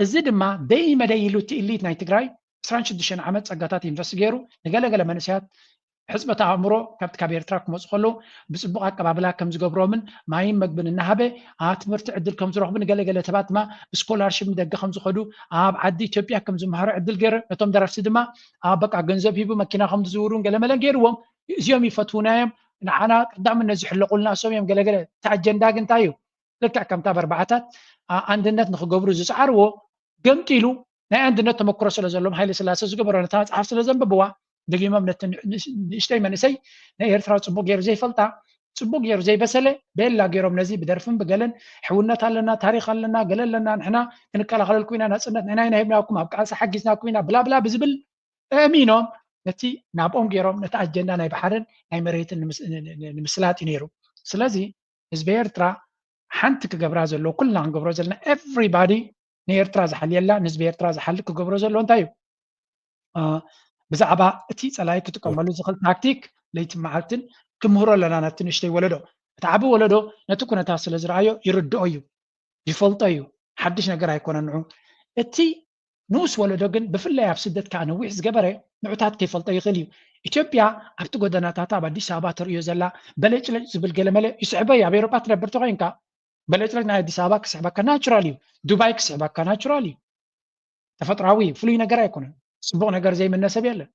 እዚ ድማ ደይ መደይ ኢሉ እቲ ኢሊት ናይ ትግራይ ዕስራን ሽዱሽተን ዓመት ጸጋታት ኢንቨስት ገይሩ ንገለገለ መንእሰያት ሕጽበት ኣእምሮ ካብቲ ካብ ኤርትራ ክመፁ ከለዉ ብፅቡቕ ኣቀባብላ ከም ዝገብሮምን ማይን መግብን እናሃበ ኣብ ትምህርቲ ዕድል ከም ዝረኽቡ ንገለገለ ሰባት ድማ ብስኮላርሽፕ ንደገ ከም ዝኸዱ ኣብ ዓዲ ኢትዮጵያ ከም ዝመሃሩ ዕድል ገይሩ ነቶም ደረፍቲ ድማ ኣብ በቃ ገንዘብ ሂቡ መኪና ከም ዝዝውሩን ገለመለን ገይርዎም እዚኦም ይፈትውና እዮም ንዓና ቀዳምነት ዝሕለቑልና እሶም እዮም ገለገለ እቲ ኣጀንዳ ግን እንታይ እዩ ልክዕ ከምታ በርባዕታት ኣንድነት ንክገብሩ ዝፀዓርዎ ገምጢሉ ናይ ኣንድነት ተመክሮ ስለ ዘሎም ሃይለ ስላሰ ዝገበሮ ነታ መፅሓፍ ስለ ዘንበብዋ ደጊሞም ነቲ ንእሽተይ መንእሰይ ናይ ኤርትራ ፅቡቅ ገይሩ ዘይፈልጣ ፅቡቅ ገይሩ ዘይበሰለ ቤላ ገይሮም ነዚ ብደርፍን ብገለን ሕውነት ኣለና ታሪክ ኣለና ገለ ኣለና ንሕና ክንከላኸለልኩም ኢና ናፅነት ንሕና ኢና ሂብናኩም ኣብ ቃልሲ ሓጊዝናኩም ኢና ብላብላ ብዝብል እሚኖም ነቲ ናብኦም ገይሮም ነቲ ኣጀንዳ ናይ ባሕርን ናይ መሬትን ንምስላጥ እዩ ነይሩ ስለዚ ህዝቢ ኤርትራ ሓንቲ ክገብራ ዘለዎ ኩልና ክንገብሮ ዘለና everybody ንኤርትራ ዝሓልየላ ንህዝቢ ኤርትራ ዝሓሊ ክገብሮ ዘለዎ እንታይ እዩ ብዛዕባ እቲ ፀላኢ ክጥቀመሉ ዝኽእል ታክቲክ ለይትን መዓልትን ክምህሮ ኣለና ነቲ ንእሽተይ ወለዶ እቲ ዓቢ ወለዶ ነቲ ኩነታት ስለ ዝረኣዮ ይርድኦ እዩ ይፈልጦ እዩ ሓድሽ ነገር ኣይኮነን ንዑ እቲ ንኡስ ወለዶ ግን ብፍላይ ኣብ ስደት ከዓ ነዊሕ ዝገበረ ንዑታት ከይፈልጦ ይኽእል እዩ ኢትዮጵያ ኣብቲ ጎደናታት ኣብ ኣዲስ ኣበባ ተርእዮ ዘላ በለጭለጭ ዝብል ገለመለ ይስዕበ እዩ ኣብ ኤሮጳ ትነብር ተኮይንካ በለጭለጭ ናይ ኣዲስ ኣበባ ክስዕበካ ናቹራል እዩ ዱባይ ክስዕበካ ናቹራል እዩ ተፈጥራዊ ፍሉይ ነገር ኣይኮነን ፅቡቅ ነገር ዘይምነ ሰብ የለን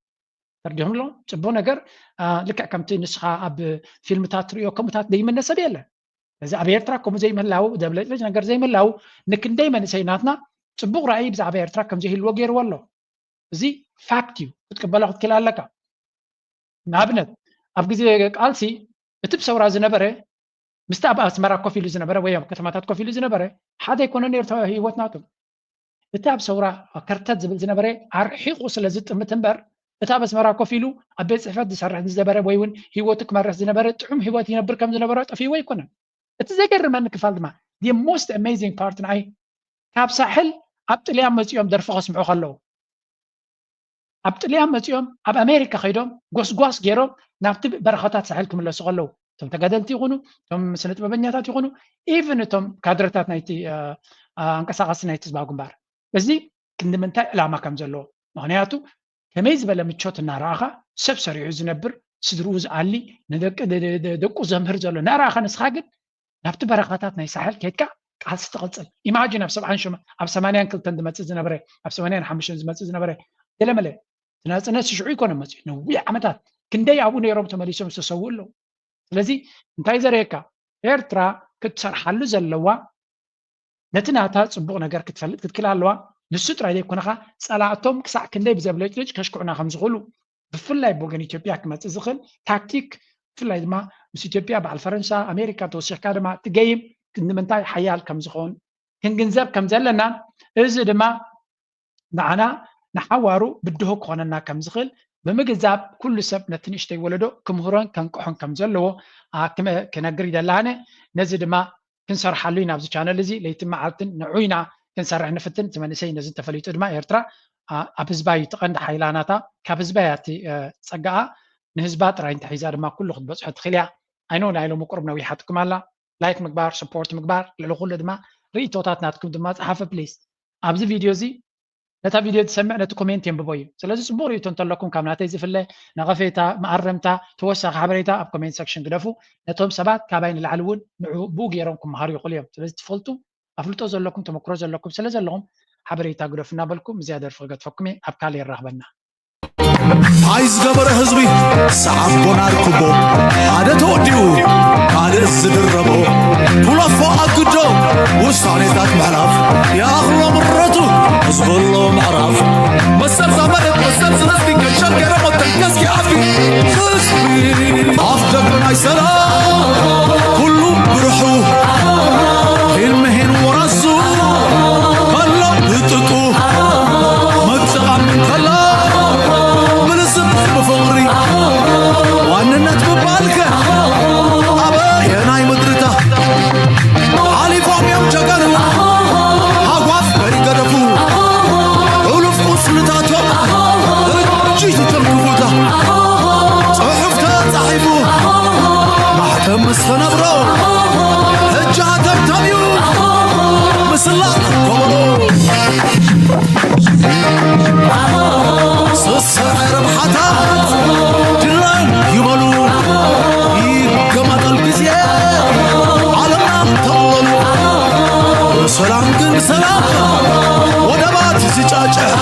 ተርዲኹም ኣሎ ፅቡቅ ነገር ልክዕ ከምቲ ንስኻ ኣብ ፊልምታት ትሪኦ ከምኡታት ዘይምነ ሰብ የለን እዚ ኣብ ኤርትራ ከምኡ ዘይምህላው ደብለጭለጭ ነገር ዘይምህላው ንክንደይ መንእሰይ ናትና ፅቡቅ ራእይ ብዛዕባ ኤርትራ ከም ዘይህልዎ ገይርዎ ኣሎ እዚ ፋክት እዩ ክትቅበሎ ክትክእል ኣለካ ንኣብነት ኣብ ግዜ ቃልሲ እቲ ብሰውራ ዝነበረ ምስቲ ኣብ ኣስመራ ኮፍ ኢሉ ዝነበረ ወይ ኣብ ከተማታት ኮፍ ኢሉ ዝነበረ ሓደ ኣይኮነን ኤርትራዊ ህይወት ናቶም እቲ ኣብ ሰውራ ከርተት ዝብል ዝነበረ ኣርሒቑ ስለ ዝጥምት እምበር እቲ ኣብ ኣስመራ ኮፍ ኢሉ ኣብ ቤት ፅሕፈት ዝሰርሕ ዝነበረ ወይ እውን ህይወቱ ክመርሕ ዝነበረ ጥዑም ህይወት ይነብር ከም ዝነበረ ጠፊዎ ኣይኮነን እቲ ዘገርመኒ ክፋል ድማ the most amazing part ንዓይ ካብ ሳሕል ኣብ ጥልያን መፂኦም ደርፊ ከስምዑ ከለዉ ኣብ ጥልያን መፂኦም ኣብ ኣሜሪካ ከይዶም ጎስጓስ ገይሮም ናብቲ በረኻታት ሳሕል ክምለሱ ከለዉ እቶም ተጋደልቲ ይኹኑ እቶም ስነ ጥበበኛታት ይኹኑ ኢቭን እቶም ካድረታት ናይቲ ኣንቀሳቃሲ ናይቲ ህዝባዊ ግንባር እዚ ክንዲ ምንታይ ዕላማ ከም ዘለዎ ምክንያቱ ከመይ ዝበለ ምቾት እናረኣኻ ሰብ ሰሪዑ ዝነብር ስድርኡ ዝኣሊ ንደቂ ደቁ ዘምህር ዘሎ እናረኣኻ ንስኻ ግን ናብቲ በረኻታት ናይ ሳሕል ከይድካ ቃልሲ ትቐፅል ኢማጂን ኣብ ሰብዓን ሸ ኣብ ሰማንያን ክልተን ዝመፅእ ዝነበረ ኣብ ሰማንያን ሓሙሽተን ዝመፅእ ዝነበረ ገለመለ ናፅነት ሽዑ ይኮነ መፅኡ ነዊሕ ዓመታት ክንደይ ኣብኡ ነይሮም ተመሊሶም ዝተሰውኡ ኣለዉ ስለዚ እንታይ ዘርእየካ ኤርትራ ክትሰርሓሉ ዘለዋ ነቲ ናታ ፅቡቕ ነገር ክትፈልጥ ክትክል ኣለዋ ንሱ ጥራይ ዘይኮነኻ ፀላእቶም ክሳዕ ክንደይ ብዘብለጭልጭ ከሽክዑና ከም ዝኽእሉ ብፍላይ ብወገን ኢትዮጵያ ክመፅእ ዝኽእል ታክቲክ ብፍላይ ድማ ምስ ኢትዮጵያ፣ በዓል ፈረንሳ፣ ኣሜሪካ ተወሲኽካ ድማ እቲ ገይም ንምንታይ ሓያል ከም ዝኸውን ክንግንዘብ ከም ዘለናን፣ እዚ ድማ ንዓና ንሓዋሩ ብድሆ ክኾነና ከም ዝኽእል ብምግንዛብ፣ ኩሉ ሰብ ነቲ ንእሽተይ ወለዶ ክምህሮን ከንቅሖን ከም ዘለዎ፣ ኣ፣ ክመ-፣ ክነግር ይደሊ ኣነ። ነዚ ድማ ክንሰርሓሉ ኢና ኣብዚ ቻነል እዚ። ለይትን መዓልትን ንዑ ኢና ክንሰርሕ ንፍትን። እቲ መንእሰይ ነዚ እንተፈሊጡ ድማ ኤርትራ፣ ኣ፣ ኣብ ህዝባ እዩ እቲ ቀንዲ ሓይላ ናታ። ካብ ህዝባ እያ እቲ፣ እ፣ ጸጋኣ። ንህዝባ ጥራይ እንተሒዛ ድማ ኩሉ ክትበጽሖ ትኽእል እያ። ኣይኖ ናይ ሎሚ ቁሩብ ነዊሓትኩም ኣላ። ላይክ ምግባር፣ ሰፖርት ምግባር፣ ልዕሊ ኩሉ ድማ ርእይቶታት ናትኩም ድማ ጸሓፉ ፕሊዝ። ኣብዚ ቪድዮ እዚ ነታ ቪድዮ ዝሰምዕ ነቲ ኮሜንት የንብቦ እዩ። ስለዚ ጽቡቕ ርእይቶ እንተለኩም ካብ ናተይ ዝፍለ ነቐፌታ፣ መኣረምታ፣ ተወሳኺ ሓበሬታ ኣብ ኮሜንት ሰክሽን ግደፉ። ነቶም ሰባት ካባይ ንላዕሊ እውን ንዑ ብኡ ገይሮም ክመሃሩ ይኽእሉ እዮም። ስለዚ ትፈልጡ፣ ኣፍልጦ ዘለኩም፣ ተመክሮ ዘለኩም ስለ ዘለኹም ሓበሬታ ግደፉ እናበልኩ ምስዚኣ ደርፊ ክገድፈኩም እየ። ኣብ ካልእ የራኽበና። ታይ ዝገበረ ህዝቢ ሰዓቦ ናርክቦ ሓደ ተወዲኡ ካልእ ዝድረቦ ኩለፎ ኣግዶ ውሳኔታት ምሕላፍ ይኣኽሎ ምረቱ ህዝበሎ ምዕራፍ መሰል ዛመደት መሰል ዝነስቲ ከሸገረ ሞተንከስኪ ኣቢ ህዝቢ ኣፍ ደገ ናይ ሰላም ኩሉ ብርሑ ሂልምሂን ወራሱ ከሎ ብጥቁ መጥቓም ከላ ብልዝብ ብፍቕሪ ዋንነት ምባልከ ኣበየናይ ምድርታ ሓሊፎም እዮም ጀጋኑ ሃጓፍ ከይገደፉ ሕሉፍ ቁስልታቶም ሕጂ ዝተንክፉታ ጽሑፍ ተጻሒፉ ማሕተም ምስ ተነብሮ ሕጂ ሃተምተም እዩ ምስላ ከበሮ ስስዐ ረብሓታት ድላን ይበሉ ይገማጠል ግዜ ዓለምና ተቕለሉ ሰላም ግን ሰላም ወደባት ዝጫጭሕ